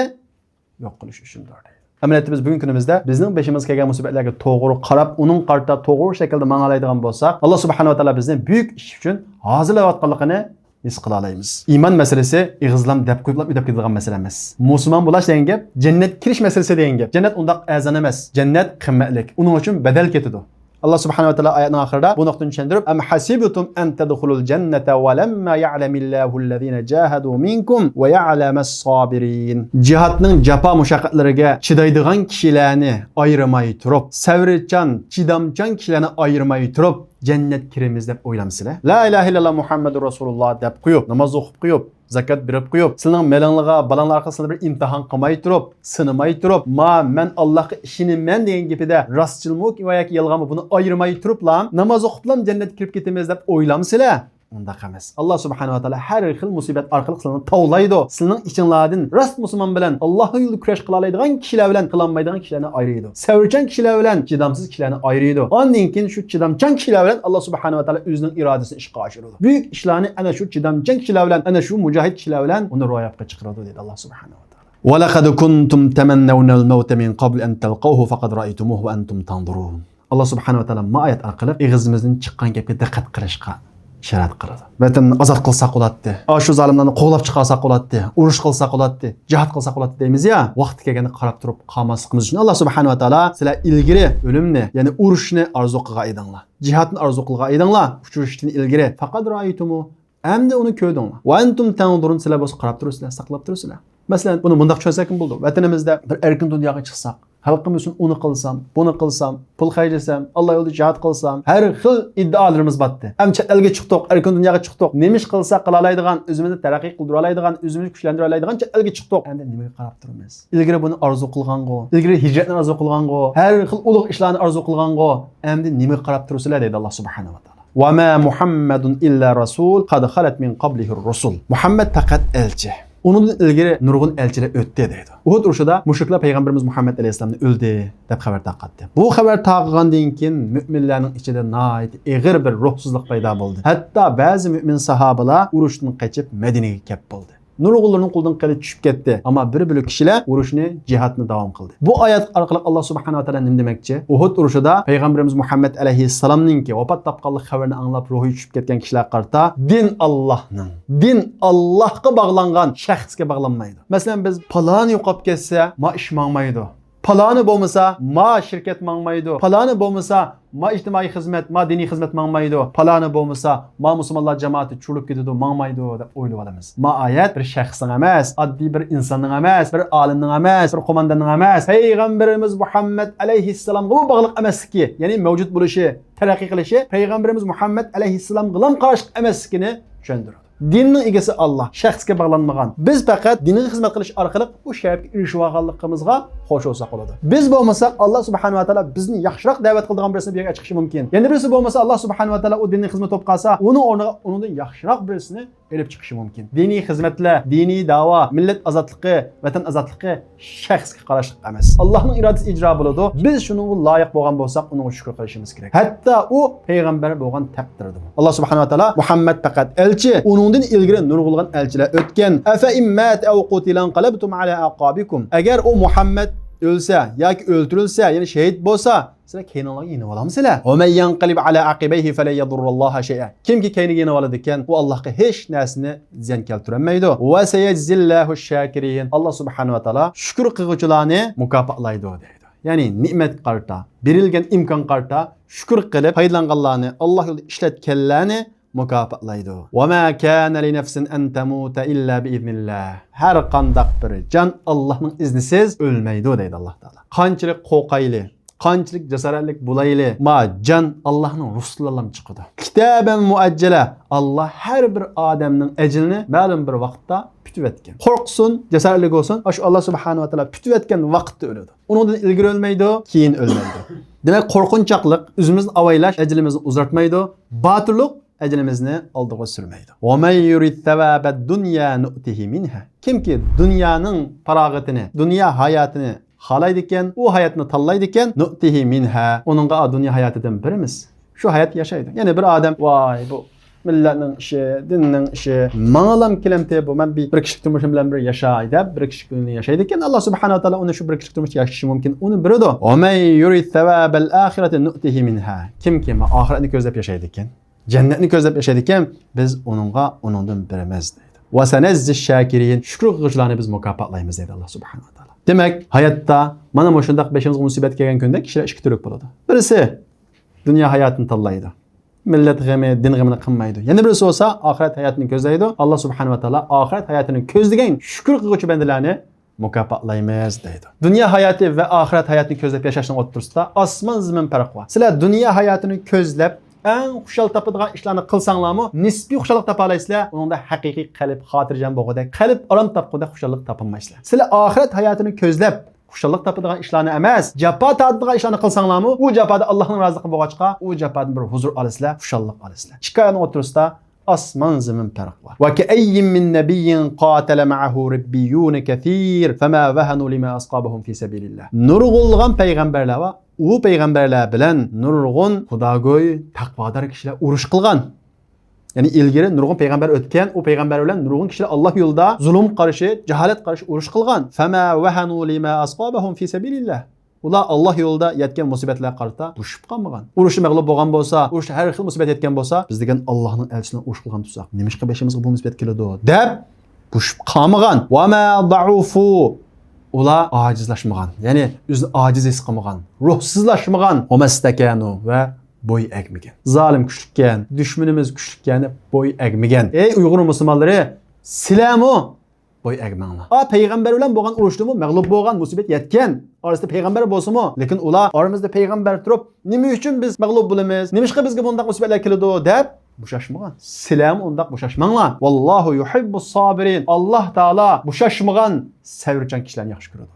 يوق قىلىش ئۈچۈندۇر دەيدۇ. ئەمەلىيەتتە بىز بۈگۈنكى كۈنىمىزدە بىزنىڭ بېشىمىزغا كەلگەن مۇسىبەتلەرگە توغرا قاراپ، ئۇنىڭغا قارىتا توغرا شەكىلدە ماڭالايدىغان بولساق، ئاللا سۇبھانەھۇ ۋە تائالا بىزنى بۈيۈك ئىش ئۈچۈن ھازىرلاۋاتقانلىقىنى ھېس قىلالايمىز. ئىمان مەسىلىسى ئېغىزلام دەپ قويۇپلا ئۆتۈپ كېتىدىغان مەسىلە ئەمەس. مۇسۇلمان بولاش دېگەن گەپ، جەننەتكە كىرىش مەسىلىسى دېگەن گەپ. جەننەت ئۇنداق ئەرزان ئەمەس. جەننەت قىممەتلىك. ئۇنىڭ ئۈچۈن بەدەل كېتىدۇ. ئاللا سۇبھانەھۇ ۋە تائالا ئايەتنىڭ ئاخىرىدا بۇ نۇقتىنى چۈشەندۈرۈپ، أم حسبتم أن تدخلوا الجنة ولما يعلم الله الذين جاهدوا منكم ويعلم الصابرين. جىھادنىڭ جاپا مۇشەققەتلىرىگە چىدايدىغان كىشىلەرنى ئايرىماي تۇرۇپ، سەۋرچان، چىدامچان كىشىلەرنى ئايرىماي تۇرۇپ، جەننەتكە كىرىمىز دەپ ئويلامسىلەر؟ لا ئىلاھە ئىللاللا مۇھەممەدۇر رەسۇلۇللا دەپ قويۇپ، ناماز ئوقۇپ قويۇپ، زاكات بېرىپ قويۇپ، سىلىنىڭ مېلىڭلىغا، بالاڭلارغا سىلىنى بىر ئىمتىھان قىلماي تۇرۇپ، سىنىماي تۇرۇپ، ما، مەن ئاللاھقا ئىشىنىمەن دېگەن گېپىدە راستچىلمۇ ۋە ياكى يالغانمۇ، بۇنى ئايرىماي تۇرۇپلا، ناماز ئوقۇپلا جەننەتكە كىرىپ كېتىمىز دەپ ئويلامسىلەر؟ ئۇنداق ئەمەس. ئاللا سۇبھانەھۇ ۋە تائالا ھەر خىل مۇسىبەت ئارقىلىق سىلىنى تاۋلايدۇ. سىلىنىڭ ئىچىڭلاردىن راست مۇسۇلمان بىلەن، ئاللاھنىڭ يولىدا كۈرەش قىلالايدىغان كىشىلەر بىلەن قىلالمايدىغان كىشىلەرنى ئايرىيدۇ. سەۋرچان كىشىلەر بىلەن چىدامسىز كىشىلەرنى ئايرىيدۇ. ئاندىن كېيىن شۇ چىدامچان كىشىلەر بىلەن ئاللا سۇبھانەھۇ ۋە تائالا ئۆزىنىڭ ئىرادىسىنى ئىشقا ئاشۇرىدۇ. بۈيۈك ئىشلارنى ئەنە شۇ چىدامچان كىشىلەر بىلەن، ئەنە شۇ مۇجاھىد كىشىلەر بىلەن ئۇنى روياپقا چىقىرىدۇ، دېدى ئاللا سۇبھانەھۇ ۋە تائالا. ولقد كنتم تمنون الموت من قبل أن تلقوه فقد رأيتموه وأنتم تنظرون. ئاللا سۇبھانەھۇ ۋە تائالا ما ئايەت ئارقىلىق ئېغىزىمىزدىن چىققان گەپكە دىققەت قىلىشقا ئىشارەت قىلىدۇ. ۋەتەننى ئازاد قىلساق بولاتتى، ئاشۇ زالىملارنى قوغلاپ چىقارساق بولاتتى، ئۇرۇش قىلساق بولاتتى، جىھاد قىلساق بولاتتى دەيمىز يا، ۋاقتى كەلگەندە قاراپ تۇرۇپ قالماسلىقىمىز ئۈچۈن ئاللا سۇبھانەھۇ ۋە تائالا، سىلەر ئىلگىرى ئۆلۈمنى، يەنى ئۇرۇشنى ئارزۇ قىلغان ئىدىڭلار، جىھادنى ئارزۇ قىلغان ئىدىڭلار، ئۇچرىشىشتىن ئىلگىرى، فقد رأيتموه، ئەمدى ئۇنى كۆردۈڭلار. وأنتم تنظرون، سىلەر بولسا قاراپ تۇرىسىلەر، ساقلاپ تۇرىسىلەر. مەسىلەن، بۇنى مۇنداق چۈشەنسەكمۇ بولىدۇ. ۋەتىنىمىزدە بىر ئەركىن دۇنياغا چىقساق، خەلقىمىز ئۈچۈن ئۇنى قىلسام، بۇنى قىلسام، پۇل خەجلىسەم، ئاللا يولىدا جىھاد قىلسام، ھەر خىل ئىددىئالىرىمىز بارتتى. ئەمدى چەت ئەلگە چىقتۇق، ئەركىن دۇنياغا چىقتۇق. نېمە ئىش قىلساق قىلالايدىغان، ئۆزىمىزنى تەرەققىي قىلدۇرالايدىغان، ئۆزىمىزنى كۈچلەندۈرەلەيدىغان چەت ئەلگە چىقتۇق. ئەمدى نېمىگە قاراپ تۇرىمىز؟ ئىلگىرى بۇنى ئارزۇ قىلغانغۇ، ئىلگىرى ھىجرەتنى ئارزۇ قىلغانغۇ، ھەر خىل ئۇلۇغ ئىشلارنى ئارزۇ قىلغانغۇ، ئەمدى نېمىگە قاراپ تۇرىسىلەر دەيدۇ ئاللا سۇبھانەھۇ ۋە تائالا. وما محمد إلا رسول قد خلت من قبله الرسل. مۇھەممەد پەقەت ئەلچى. ئۇنىڭدىن ئىلگىرى نۇرغۇن ئەلچىلەر ئۆتتى دەيدۇ. ئۇھۇد ئۇرۇشىدا مۇشرىكلار پەيغەمبىرىمىز مۇھەممەد ئەلەيھىسسالامنى ئۆلدى دەپ خەۋەر تارقاتتى. بۇ خەۋەر تارقىغاندىن كېيىن مۆمىنلەرنىڭ ئىچىدە ناھايىتى ئېغىر بىر روھسىزلىق پەيدا بولدى. ھەتتا بەزى مۆمىن ساھابىلار ئۇرۇشتىن قېچىپ مەدىنىگە كەپ بولدى. نۇرغۇنلىرىنىڭ قولىدىن قىلىچ چۈشۈپ كەتتى. ئەمما بىر بۆلەك كىشىلەر ئۇرۇشنى، جىھادنى داۋام قىلدى. بۇ ئايەت ئارقىلىق ئاللا سۇبھانەۋە تائالا نېمە دېمەكچى؟ ئۇھۇد ئۇرۇشىدا پەيغەمبىرىمىز مۇھەممەد ئەلەيھىسسالامنىڭكى ۋاپات تاپقانلىق خەۋىرىنى ئاڭلاپ روھى چۈشۈپ كەتكەن كىشىلەرگە قارىتا، دىن ئاللانىڭ، دىن ئاللاغا باغلانغان شەخسكە باغلانمايدۇ. مەسىلەن، بىز پالانى يوقاپ كەتسە، ما ئىش ماڭمايدۇ. پالانى بولمىسا، ما شىركەت ماڭمايدۇ. پالانى بولمىسا، ما ئىجتىمائىي خىزمەت، ما دىنىي خىزمەت ماڭمايدۇ. پالانى بولمىسا، ما مۇسۇلمانلار جامائىتى چۇرۇلۇپ كېتىدۇ، ماڭمايدۇ، دەپ ئويلىۋالىمىز. ما ئايەت بىر شەخسنىڭ ئەمەس، ئاددىي بىر ئىنساننىڭ ئەمەس، بىر ئالىمنىڭ ئەمەس، بىر قومانداننىڭ ئەمەس، پەيغەمبىرىمىز مۇھەممەد ئەلەيھىسسالامغىمۇ باغلىق ئەمەسلىكى، يەنى مەۋجۇت بولۇشى، تەرەققىي قىلىشى، پەيغەمبىرىمىز مۇھەممەد ئەلەيھىسسالامغىلام قاراشلىق ئەمەسلىكىنى چۈشەندۈرىدۇ. دىننىڭ ئىگىسى ئاللا، شەخسكە باغلانمىغان. بىز پەقەت دىنغا خىزمەت قىلىش ئارقىلىق بۇ شەرەپكە ئېرىشىۋالغانلىقىمىزغا خوش بولساق بولىدۇ. بىز بولمىساق، ئاللا سۇبھانەھۇ ۋە تائالا بىزنى ياخشىراق دەۋەت قىلىدىغان بىرسىنى بۇ يەرگە چىقىشى مۇمكىن. يەنە بىرسى بولمىسا، ئاللا سۇبھانەھۇ ۋە تائالا ئۇ دىننىڭ خىزمىتى بولۇپ قالسا، ئۇنىڭ ئورنىغا ئۇنىڭدىن ياخشىراق بىرسىنى ئېلىپ چىقىشى مۇمكىن. دىنىي خىزمەتلەر، دىنىي داۋا، مىللەت ئازادلىقى، ۋەتەن ئازادلىقى شەخسكە قاراشلىق ئەمەس. ئاللانىڭ ئىرادىسى ئىجرا بولىدۇ. بىز شۇنىڭغا لايىق بولغان بولساق، ئۇنىڭغا شۈكۈر قىلىشىمىز كېرەك. ھەتتا ئۇ پەيغەمبەر بولغان تەقدىردىمۇ. ئاللا سۇبھانەھۇ ۋە تائالا مۇھەممەد پەقەت ئەلچى، ئۇنىڭدىن ئىلگىرى نۇرغۇنلىغان ئەلچىلەر ئۆتكەن. ئەفە ئىن مات ئەۋ قۇتىلا ئىنقەلەبتۇم ئەلا ئەقابىكۇم. ئەگەر ئۇ مۇھەممەد ئۆلسە ياكى ئۆلتۈرۈلسە، يەنى شېھىت بولسا، سىلەر كەينىڭلارغا يېنىۋالامسىلەر؟ ۋەمەن يەنقەلىب ئەلا ئەقىبەيھى فەلەن يەزۇرراللاھە شەيئا. كىمكى كەينىگە يېنىۋالىدىكەن، ئۇ ئاللاھقا ھېچ نەرسىنى زىيان كەلتۈرەلمەيدۇ. ۋەسەيەجزىللاھۇ شاكىرىن. ئاللا سۇبھانەھۇ ۋە تائالا شۈكۈر قىلغۇچىلارنى مۇكاپاتلايدۇ دەيدۇ. يەنى نېمەتكە قارىتا، بېرىلگەن ئىمكانغا قارىتا شۈكۈر قىلىپ پايدىلانغانلارنى، ئاللا يولىدا ئىشلەتكەنلەرنى مۇكاپاتلايدۇ. ۋەما كانە لىنەفسىن ئەن تەمۇتە ئىللا بىئىزنىللاھ. ھەر قانداق بىر جان ئاللاھنىڭ ئىزنىسىز ئۆلمەيدۇ دەيدۇ ئاللا تائالا. قانچىلىك قورقايلى، قانچىلىك جاسارەتلىك بولايلى، ما جان ئاللاھنىڭ رۇخسىتىدىلا چىقىدۇ. كىتابەن مۇئەججەلە. ئاللا ھەر بىر ئادەمنىڭ ئەجىلىنى مەلۇم بىر ۋاقىتتا پۈتۈۋەتكەن. قورقسۇن، جاسارەتلىك بولسۇن، ئاشۇ ئاللا سۇبھانەھۇ ۋە تائالا پۈتۈۋەتكەن ۋاقىتتا ئۆلىدۇ. ئۇنىڭدىن ئىلگىرى ئۆلمەيدۇ، كېيىن ئۆلمەيدۇ. دېمەك، قورقۇنچاقلىق ئۆزىمىزنى ئاۋايلاش ئەجىلىمىزنى ئۇزارتمايدۇ. باتۇرلۇق ئەجىلىمىزنى ئالدىغا سۈرمەيدۇ. ۋەمەن يۇرىد سەۋەبەد دۇنيا نۇئتىھى مىنھا. كىمكى دۇنيانىڭ پاراغىتىنى، دۇنيا ھاياتىنى خالايدىكەن، ئۇ ھاياتنى تاللايدىكەن، نۇئتىھى مىنھا، ئۇنىڭغا دۇنيا ھاياتىدىن بېرىمىز. شۇ ھايات ياشايدۇ. يەنى بىر ئادەم، ۋاي، بۇ مىللەتنىڭ ئىشى، دىننىڭ ئىشى، ماڭىلام كېلەمتى بۇ، مەن بىر، بىر كىشىلىك تۇرمۇشۇم بىلەن بىر ياشاي دەپ، بىر كىشىلىك تۇرمۇشنى ياشايدىكەن، ئاللا سۇبھانەھۇ ۋە تائالا ئۇنى شۇ بىر كىشىلىك تۇرمۇشتا ياشىشى مۇمكىن، ئۇنى بېرىدۇ. ۋەمەن يۇرىد سەۋەبەل ئاخىرەتى نۇئتىھى مىنھا. كىمكى ئاخىرەتنى كۆزلەپ ياشايدىكەن، جەننەتنى كۆزلەپ ياشايدىكەن، بىز ئۇنىڭغا ئۇنىڭدىن بېرىمىز دەيدۇ. ۋەسەنەجزىش شاكىرىن، شۈكۈر قىلغۇچىلارنى بىز مۇكاپاتلايمىز دەيدۇ ئاللا سۇبھانەھۇ ۋە تائالا. دېمەك، ھاياتتا مانا مۇشۇنداق بېشىمىزغا مۇسىبەت كەلگەن كۈندە كىشىلەر ئىككى تۈرلۈك بولىدۇ. بىرسى دۇنيا ھاياتىنى تاللايدۇ. مىللەت غېمى، دىن غېمىنى قىلمايدۇ. يەنە بىرسى بولسا ئاخىرەت ھاياتىنى كۆزلەيدۇ. ئاللا سۇبھانەھۇ ۋە تائالا ئاخىرەت ھاياتىنى كۆزلىگەن شۈكۈر قىلغۇچى بەندىلەرنى مۇكاپاتلايمىز دەيدۇ. دۇنيا ھاياتى ۋە ئاخىرەت ھاياتىنى كۆزلەپ ياشاشنىڭ ئوتتۇرىسىدا ئاسمان زېمىن پەرق بار. سىلەر دۇنيا ھاياتىنى كۆزلەپ ئەڭ خۇشال تاپىدىغان ئىشلارنى قىلساڭلارمۇ نىسپىي خۇشاللىق تاپالايسىلەر، ئۇنىڭدا ھەقىقىي قەلب خاتىرجەم بولغۇدەك، قەلب ئارام تاپقۇدەك خۇشاللىق تاپالمايسىلەر. سىلەر ئاخىرەت ھاياتىنى كۆزلەپ خۇشاللىق تاپىدىغان ئىشلارنى ئەمەس، جاپا تارتىدىغان ئىشلارنى قىلساڭلارمۇ، ئۇ جاپادا ئاللانىڭ رازىلىقى بولغاچقا، ئۇ جاپادىن بىر ھۇزۇر ئالىسىلەر، خۇشاللىق ئالىسىلەر. ئىككى ئايەتنىڭ ئوتتۇرىسىدا ئاسمان زېمىن پەرق بار. ۋەكەئەييىن مىن نەبىييىن قاتەلە مەئەھۇ رىببىييۇنە كەسىر، فەما ۋەھەنۇ لىما ئەسابەھۇم فى سەبىلىللاھ. نۇرغۇنلىغان پەيغەمبەرلەر بار. ئۇ پەيغەمبەرلەر بىلەن نۇرغۇن خۇداگوي، تەقۋادار كىشىلەر ئۇرۇش قىلغان. يەنى ئىلگىرى نۇرغۇن پەيغەمبەر ئۆتكەن، ئۇ پەيغەمبەر بىلەن نۇرغۇن كىشىلەر ئاللا يولىدا زۇلۇم قارشى، جاھالەت قارشى ئۇرۇش قىلغان. فەما ۋەھەنۇ لىما ئەسابەھۇم فى سەبىلىللاھ. ئۇلار ئاللا يولىدا يەتكەن مۇسىبەتلەرگە قارىتا بوشىشىپ قالمىغان. ئۇرۇشتا مەغلۇپ بولغان بولسا، ئۇرۇشتا ھەر خىل مۇسىبەت يەتكەن بولسا، بىز دېگەن ئاللانىڭ ئەلچىسى بىلەن ئۇرۇش قىلغان تۇرساق، نېمىشقا بېشىمىزغا بۇ مۇسىبەت كېلىدۇ دەپ بوشىشىپ قالمىغان. ۋەما ضەئۇفۇ. ئۇلار ئاجىزلاشمىغان، يەنى ئۆزىنى ئاجىز ھېس قىلمىغان، روھسىزلاشمىغان. ۋەمەستەكەنۇ، ۋە بوي ئەگمىگەن. زالىم كۈچلۈككەن، دۈشمىنىمىز كۈچلۈككەن دەپ بوي ئەگمىگەن. ئەي ئۇيغۇر مۇسۇلمانلىرى، سىلەرمۇ بوي ئەگمەڭلار. ئا، پەيغەمبەر بىلەن بولغان ئۇرۇشتىمۇ مەغلۇپ بولغان، مۇسىبەت يەتكەن. ئارىسىدا پەيغەمبەر بولسىمۇ، لېكىن ئۇلار ئارىمىزدا پەيغەمبەر تۇرۇپ، نېمە ئۈچۈن بىز مەغلۇپ بولىمىز؟ نېمىشقا بىزگە بۇنداق مۇسىبەتلەر كېلىدۇ؟ دەپ بوشاشمىغان. سىلەرمۇ ئۇنداق بوشاشماڭلار. ۋاللاھۇ يۇھىببۇس سابىرىن. ئاللا تائالا بوشاشمىغان سەۋرچان كىشىلەرنى ياخشى كۆرىدۇ.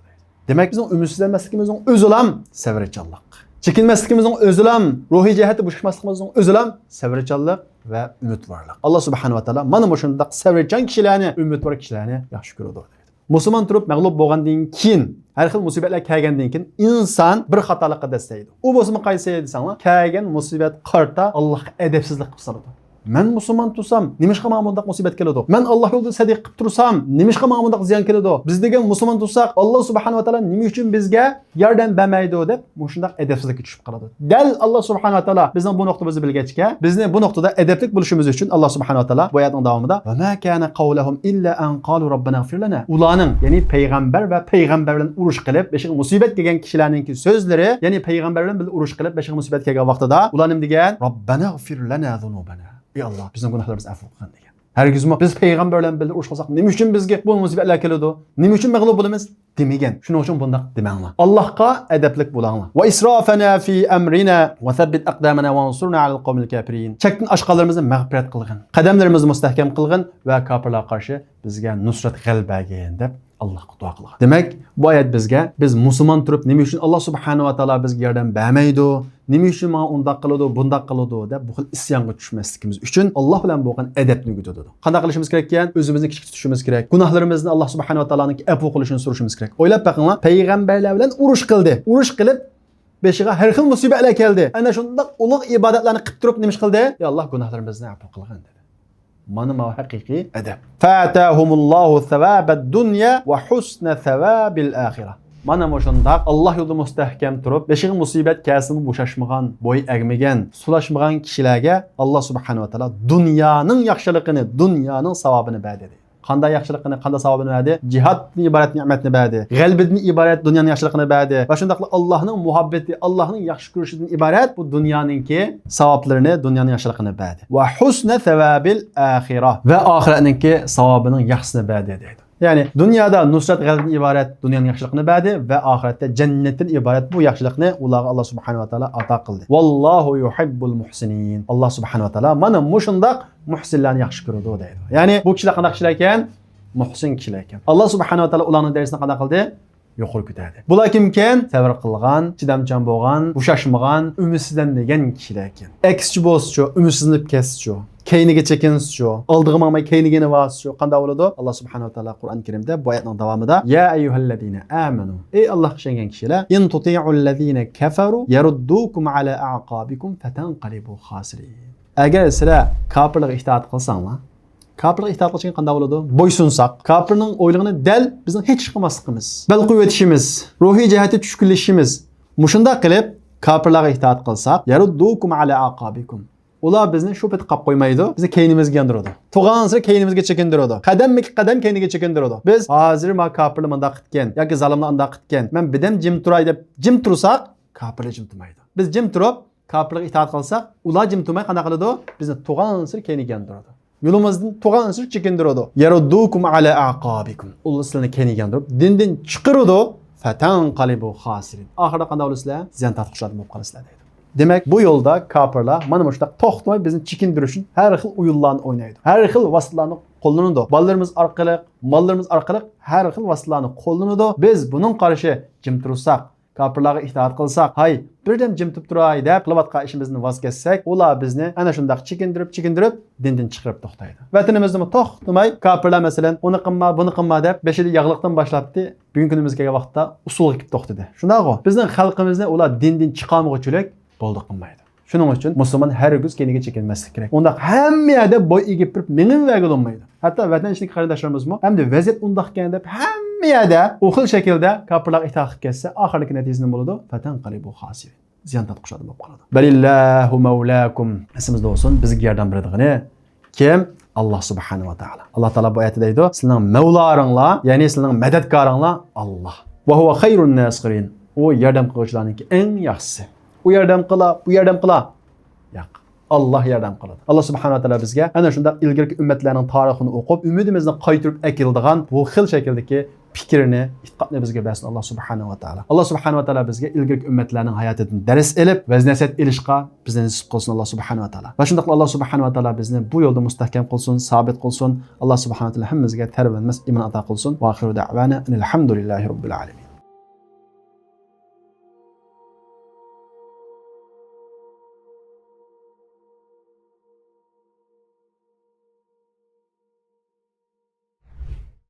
دېمەك، بىزنىڭ ئۈمىدسىزلەنمەسلىكىمىزنىڭ ئۆزىلام سەۋرچانلىق. چېكىنمەسلىكىمىزنىڭ ئۆزىلام، روھىي جەھەتتە بوشاشماسلىقىمىزنىڭ ئۆزىلام سەۋرچانلىق ۋە ئۈمىدۋارلىق. ئاللا سۇبھانەھۇ ۋە تائالا مانا مۇشۇنداق سەۋرچان كىشىلەرنى، ئۈمىدۋار كىشىلەرنى ياخشى كۆرىدۇ. مۇسۇلمان تۇرۇپ مەغلۇپ بولغاندىن كېيىن، ھەر خىل مۇسىبەتلەر كەلگەندىن كېيىن ئىنسان بىر خاتالىققا دەسسەيدۇ. ئۇ بولسىمۇ قايسى دېسەڭلار، كەلگەن مۇسىبەت قارىتا ئاللاھقا ئەدەپسىزلىك قىلىپ سالىدۇ. مەن مۇسۇلمان تۇرسام، نېمىشقا ماڭا بۇنداق مۇسىبەت كېلىدۇ؟ مەن ئاللا يولىدا سەدىقە قىلىپ تۇرسام، نېمىشقا ماڭا بۇنداق زىيان كېلىدۇ؟ بىز دېگەن مۇسۇلمان تۇرساق، ئاللا سۇبھانەھۇ ۋە تائالا نېمە ئۈچۈن بىزگە ياردەم بەرمەيدۇ دەپ، مۇشۇنداق ئەدەپسىزلىككە چۈشۈپ قالىدۇ. دەل ئاللا سۇبھانەھۇ ۋە تائالا بىزنىڭ بۇ نۇقتىمىزنى بىلگەچكە، بىزنى بۇ نۇقتىدا ئەدەپلىك بولۇشىمىز ئۈچۈن ئاللا سۇبھانەھۇ ۋە تائالا بۇ ئايەتنىڭ داۋامىدا، «وما كان قولهم إلا أن قالوا ربنا اغفر لنا.» ئۇلارنىڭ، يەنى پەيغەمبەر ۋە پەيغەمبەر بىلەن ئۇرۇش قىلىپ، بېشىغا مۇسىبەت كەلگەن كىشىلەرنىڭكى سۆزلىرى، يەنى پەيغەمبەر بىلەن بىللە ئۇرۇش قىلىپ، بېشىغا مۇسىبەت كەلگەن ۋاقتىدا ئۇلار نېمە دېگەن؟ «ربنا اغفر لنا ذنوبنا.» ئەي ئاللا، بىزنىڭ گۇناھلىرىمىزنى ئەپۇ قىلغىن دېگەن. ھەرگىزمۇ بىز پەيغەمبەر بىلەن بىللە ئۇرۇش قىلساق، نېمە ئۈچۈن بىزگە بۇ مۇسىبەتلەر كېلىدۇ؟ نېمە ئۈچۈن مەغلۇپ بولىمىز؟ دېمىگەن. شۇنىڭ ئۈچۈن بۇنداق دېمەڭلار. ئاللاھقا ئەدەپلىك بولاڭلار. «وإسرافنا في أمرنا وثبت أقدامنا وانصرنا على القوم الكافرين.» چەكتىن ئاشقانلىرىمىزنى مەغپىرەت قىلغىن. قەدەملىرىمىزنى مۇستەھكەم قىلغىن ۋە كاپىرلارغا قارشى بىزگە نۇسرەت، غەلىبە بەرگىن دەپ ئاللاھقا دۇئا قىلغان. دېمەك، بۇ ئايەت بىزگە، بىز مۇسۇلمان تۇرۇپ، نېمە ئۈچۈن ئاللا سۇبھانەھۇ ۋە تائالا بىزگە ياردەم بەرمەيدۇ؟ نېمە ئۈچۈن ماڭا ئۇنداق قىلىدۇ، بۇنداق قىلىدۇ دەپ بۇ خىل ئىسيانغا چۈشمەسلىكىمىز ئۈچۈن ئاللا بىلەن بولغان ئەدەپنى ئۆگىتىدۇ. قانداق قىلىشىمىز كېرەك ئىكەن؟ ئۆزىمىزنى كىچىك تۇتۇشىمىز كېرەك. گۇناھلىرىمىزنى ئاللا سۇبھانەھۇ ۋە تائالانىڭ ئەپۇ قىلىشىنى سورىشىمىز كېرەك. ئويلاپ بېقىڭلار، پەيغەمبەرلەر بىلەن ئۇرۇش قىلدى. ئۇرۇش قىلىپ، بېشىغا ھەر خىل مۇسىبەتلەر كەلدى. ئەنە شۇنداق ئۇلۇغ ئىبادەتلەرنى قىلىپ تۇرۇپ نېمە ئىش قىلدى؟ يا ئاللا، گۇناھلىرىمىزنى ئەپۇ قىلغىن دېدى. مانا ماۋۇ ھەقىقىي ئەدەپ. فَآتَاهُمُ اللَّهُ ثَوَابَ الدُّنْيَا وَحُسْنَ ثَوَابِ الْآخِرَةِ. مانا مۇشۇنداق ئاللا يولىدا مۇستەھكەم تۇرۇپ، بېشىغا مۇسىبەت كەلسىمۇ بوشاشمىغان، بويى ئەگمىگەن، سۇلاشمىغان كىشىلەرگە ئاللا سۇبھانەھۇ ۋە تائالا دۇنيانىڭ ياخشىلىقىنى، دۇنيانىڭ ساۋابىنى بەردى دەيدۇ. قانداق ياخشىلىقنى، قانداق ساۋابىنى بەردى؟ جىھادتىن ئىبارەت نېمەتنى بەردى. غەلىبىدىن ئىبارەت دۇنيانىڭ ياخشىلىقىنى بەردى. ۋە شۇنداقلا ئاللانىڭ مۇھەببىتى، ئاللانىڭ ياخشى كۆرۈشىدىن ئىبارەت بۇ دۇنيانىڭكى ساۋابلىرىنى، دۇنيانىڭ ياخشىلىقىنى بەردى. ۋە ھۇسنە سەۋەبىل ئاخىرە. ۋە ئاخىرەتنىڭكى ساۋابىنىڭ ياخشىسىنى بەردى دەيدۇ. يەنى دۇنيادا نۇسرەت، غەلىبىدىن ئىبارەت دۇنيانىڭ ياخشىلىقىنى بەردى ۋە ئاخىرەتتە جەننەتتىن ئىبارەت بۇ ياخشىلىقنى ئۇلارغا ئاللا سۇبھانەھۇ ۋە تائالا ئاتا قىلدى. ۋاللاھۇ يۇھىببۇل مۇھسىنىن. ئاللا سۇبھانەھۇ ۋە تائالا مانا مۇشۇنداق مۇھسىنلارنى ياخشى كۆرىدۇ دەيدۇ. يەنى بۇ كىشىلەر قانداق كىشىلەر ئىكەن؟ مۇھسىن كىشىلەر ئىكەن. ئاللا سۇبھانەھۇ ۋە تائالا ئۇلارنىڭ دەرىجىسىنى قانداق قىلدى؟ يۇقىرى كۆتەردى. بۇلار كىمكەن؟ سەۋر قىلغان، چىدامچان بولغان، بوشاشمىغان، ئۈمىدسىزلەنمىگەن كىشىلەر ئىكەن. ئەكسىچە بولسىچۇ، ئۈمىدسىزلىنىپ كەتسىچۇ، كەينىگە چېكىنسىچۇ، ئالدىغا ماڭماي كەينىگە يېنىۋالسىچۇ، قانداق بولىدۇ؟ ئاللا سۇبھانەھۇ ۋە تائالا قۇرئان كەرىمدە بۇ ئايەتنىڭ داۋامىدا، يا ئەييۇھەللەزىنە ئامەنۇ، ئەي ئاللاغا ئىشەنگەن كىشىلەر، ئىن تۇتىئۇللەزىنە كەفەرۇ يەرۇددۇكۇم ئەلا ئەئقابىكۇم فەتەنقەلىبۇ خاسىرىن. ئەگەر سىلەر كاپىرلارغا ئىتائەت قىلساڭلار، كاپىرلارغا ئىتائەت قىلىش دېگەن قانداق بولىدۇ؟ بويسۇنساق، كاپىرنىڭ ئويلىغىنى دەل بىزنىڭ ھېچ ئىش قىلماسلىقىمىز، بەل قويۇۋېتىشىمىز، روھىي جەھەتتە چۈشكۈنلىشىشىمىز. مۇشۇنداق قىلىپ، كاپىرلارغا ئىتائەت قىلساق، يەرۇددۇكۇم ئەلا ئەئقابىكۇم. ئۇلار بىزنى شۇ پېتى قاپ قويمايدۇ، بىزنى كەينىمىزگە ياندۇرىدۇ. تۇرغانسېرى كەينىمىزگە چېكىندۈرىدۇ. قەدەممۇ قەدەم كەينىگە چېكىندۈرىدۇ. بىز ھازىر ما كاپىرلار مۇنداق قىپتىكەن ياكى زالىملار ئانداق قىپتىكەن، مەن بىردەم جىم تۇراي دەپ جىم تۇرساق، كاپىرلار جىم تۇرمايدۇ. بىز جىم تۇرۇپ، كاپىرلارغا ئىتائەت قىلساق، ئۇلار جىم تۇرماي قانداق قىلىدۇ؟ بىزنى تۇرغانسېرى كەينىگە ياندۇرىدۇ. يولىمىزدىن تۇرغانسېرى چېكىندۈرىدۇ. يەرۇددۇكۇم ئەلا ئەئقابىكۇم. ئۇلار سىلەرنى كەينىگە ياندۇرۇپ، دىندىن چىقىرىدۇ. فەتەنقەلىبۇ خاسىرىن. ئاخىرىدا قانداق بولىسىلەر؟ زىيان تارتقۇچىلاردىن بولۇپ قالىسىلەر دەيدۇ. دېمەك، بۇ يولدا كاپىرلار مانا مۇشۇنداق توختىماي بىزنى چېكىندۈرۈش ئۈچۈن ھەر خىل ئويۇنلارنى ئوينايدۇ. ھەر خىل ۋاسىتىلەرنى قوللىنىدۇ. بالىلىرىمىز ئارقىلىق، ماللىرىمىز ئارقىلىق ھەر خىل ۋاسىتىلەرنى قوللىنىدۇ. بىز بۇنىڭغا قارشى جىم تۇرساق، كاپىرلارغا ئىتائەت قىلساق، ھاي، بىردەم جىم تۇرۇپ تۇراي دەپ قىلىۋاتقان ئىشىمىزدىن ۋاز كەچسەك، ئۇلار بىزنى ئەنە شۇنداق چېكىندۈرۈپ، چېكىندۈرۈپ، دىندىن چىقىرىپ توختايدۇ. ۋەتىنىمىزدىمۇ توختىماي كاپىرلار، مەسىلەن، ئۇنى قىلما، بۇنى قىلما دەپ بېشىدا ياغلىقتىن باشلاپتى. بۈگۈنكى كۈنىمىزگە كەلگەن ۋاقىتتا ئۇسۇلغا كېلىپ توختىدى. شۇنداقغۇ؟ بىزنىڭ خەلقىمىزنى ئۇلار دىندىن چىقارمىغۇچىلىك بولدى قىلمايدۇ. شۇنىڭ ئۈچۈن مۇسۇلمان ھەرگىز كەينىگە چېكىنمەسلىك كېرەك. ئۇنداق ھەممە يەردە بوي ئېگىپ بېرىپ مېڭىۋەرگىلى بولمايدۇ. ھەتتا ۋەتەن ئىچىدىكى قېرىنداشلىرىمىزمۇ، ئەمدى ۋەزىيەت ئۇنداقكەن دەپ ھەممە يەردە ئۇ خىل شەكىلدە كاپىرلارغا ئىتائەت قىلىپ كەتسە، ئاخىرىدىكى نەتىجە نېمە بولىدۇ؟ فەتەنقەلىبۇ خاسىرىن. زىيان تارتقۇچىلاردىن بولۇپ قالىدۇ. بەلىللاھۇ مەۋلاكۇم. ئېسىمىزدە بولسۇن، بىزگە ياردەم بېرىدىغىنى كىم؟ ئاللا سۇبھانەھۇ ۋە تائالا. ئاللا تائالا بۇ ئايەتتە دەيدۇ، سىلىنىڭ مەۋلاڭلار، يەنى سىلىنىڭ مەدەتكارىڭلار ئاللا. ۋە ھۇۋە خەيرۇن ناسىرىن. ئۇ ياردەم قىلغۇچىلارنىڭكى ئەڭ ياخشىسى. ئۇ ياردەم قىلا، بۇ ياردەم قىلا. ياق. ئاللا ياردەم قىلىدۇ. ئاللا سۇبھانەھۇ ۋە تائالا بىزگە ئەنە شۇنداق ئىلگىرىكى ئۈممەتلەرنىڭ تارىخىنى ئوقۇپ، ئۈمىدىمىزنى قايتۇرۇپ ئەكېلىدىغان بۇ خىل شەكىلدىكى پىكىرنى، ئېتىقادنى بىزگە بەرسۇن ئاللا سۇبھانەھۇ ۋە تائالا. ئاللا سۇبھانەھۇ ۋە تائالا بىزگە ئىلگىرىكى ئۈممەتلەرنىڭ ھاياتىدىن دەرس ئېلىپ، ۋەز نەسىھەت ئېلىشقا بىزنى نېسىپ قىلسۇن ئاللا سۇبھانەھۇ ۋە تائالا. ۋە شۇنداقلا ئاللا سۇبھانەھۇ ۋە تائالا بىزنى بۇ يولدا مۇستەھكەم قىلسۇن، سابىت قىلسۇن. ئاللا سۇبھانەھۇ ۋە تائالا ھەممىمىزگە تەرەپ بەرمەس ئىمان ئاتا قىلسۇن. ۋە ئاخىرۇ دەئۋانا ئەنىل ھەمدۇلىللاھى رەببىل ئالەمىن.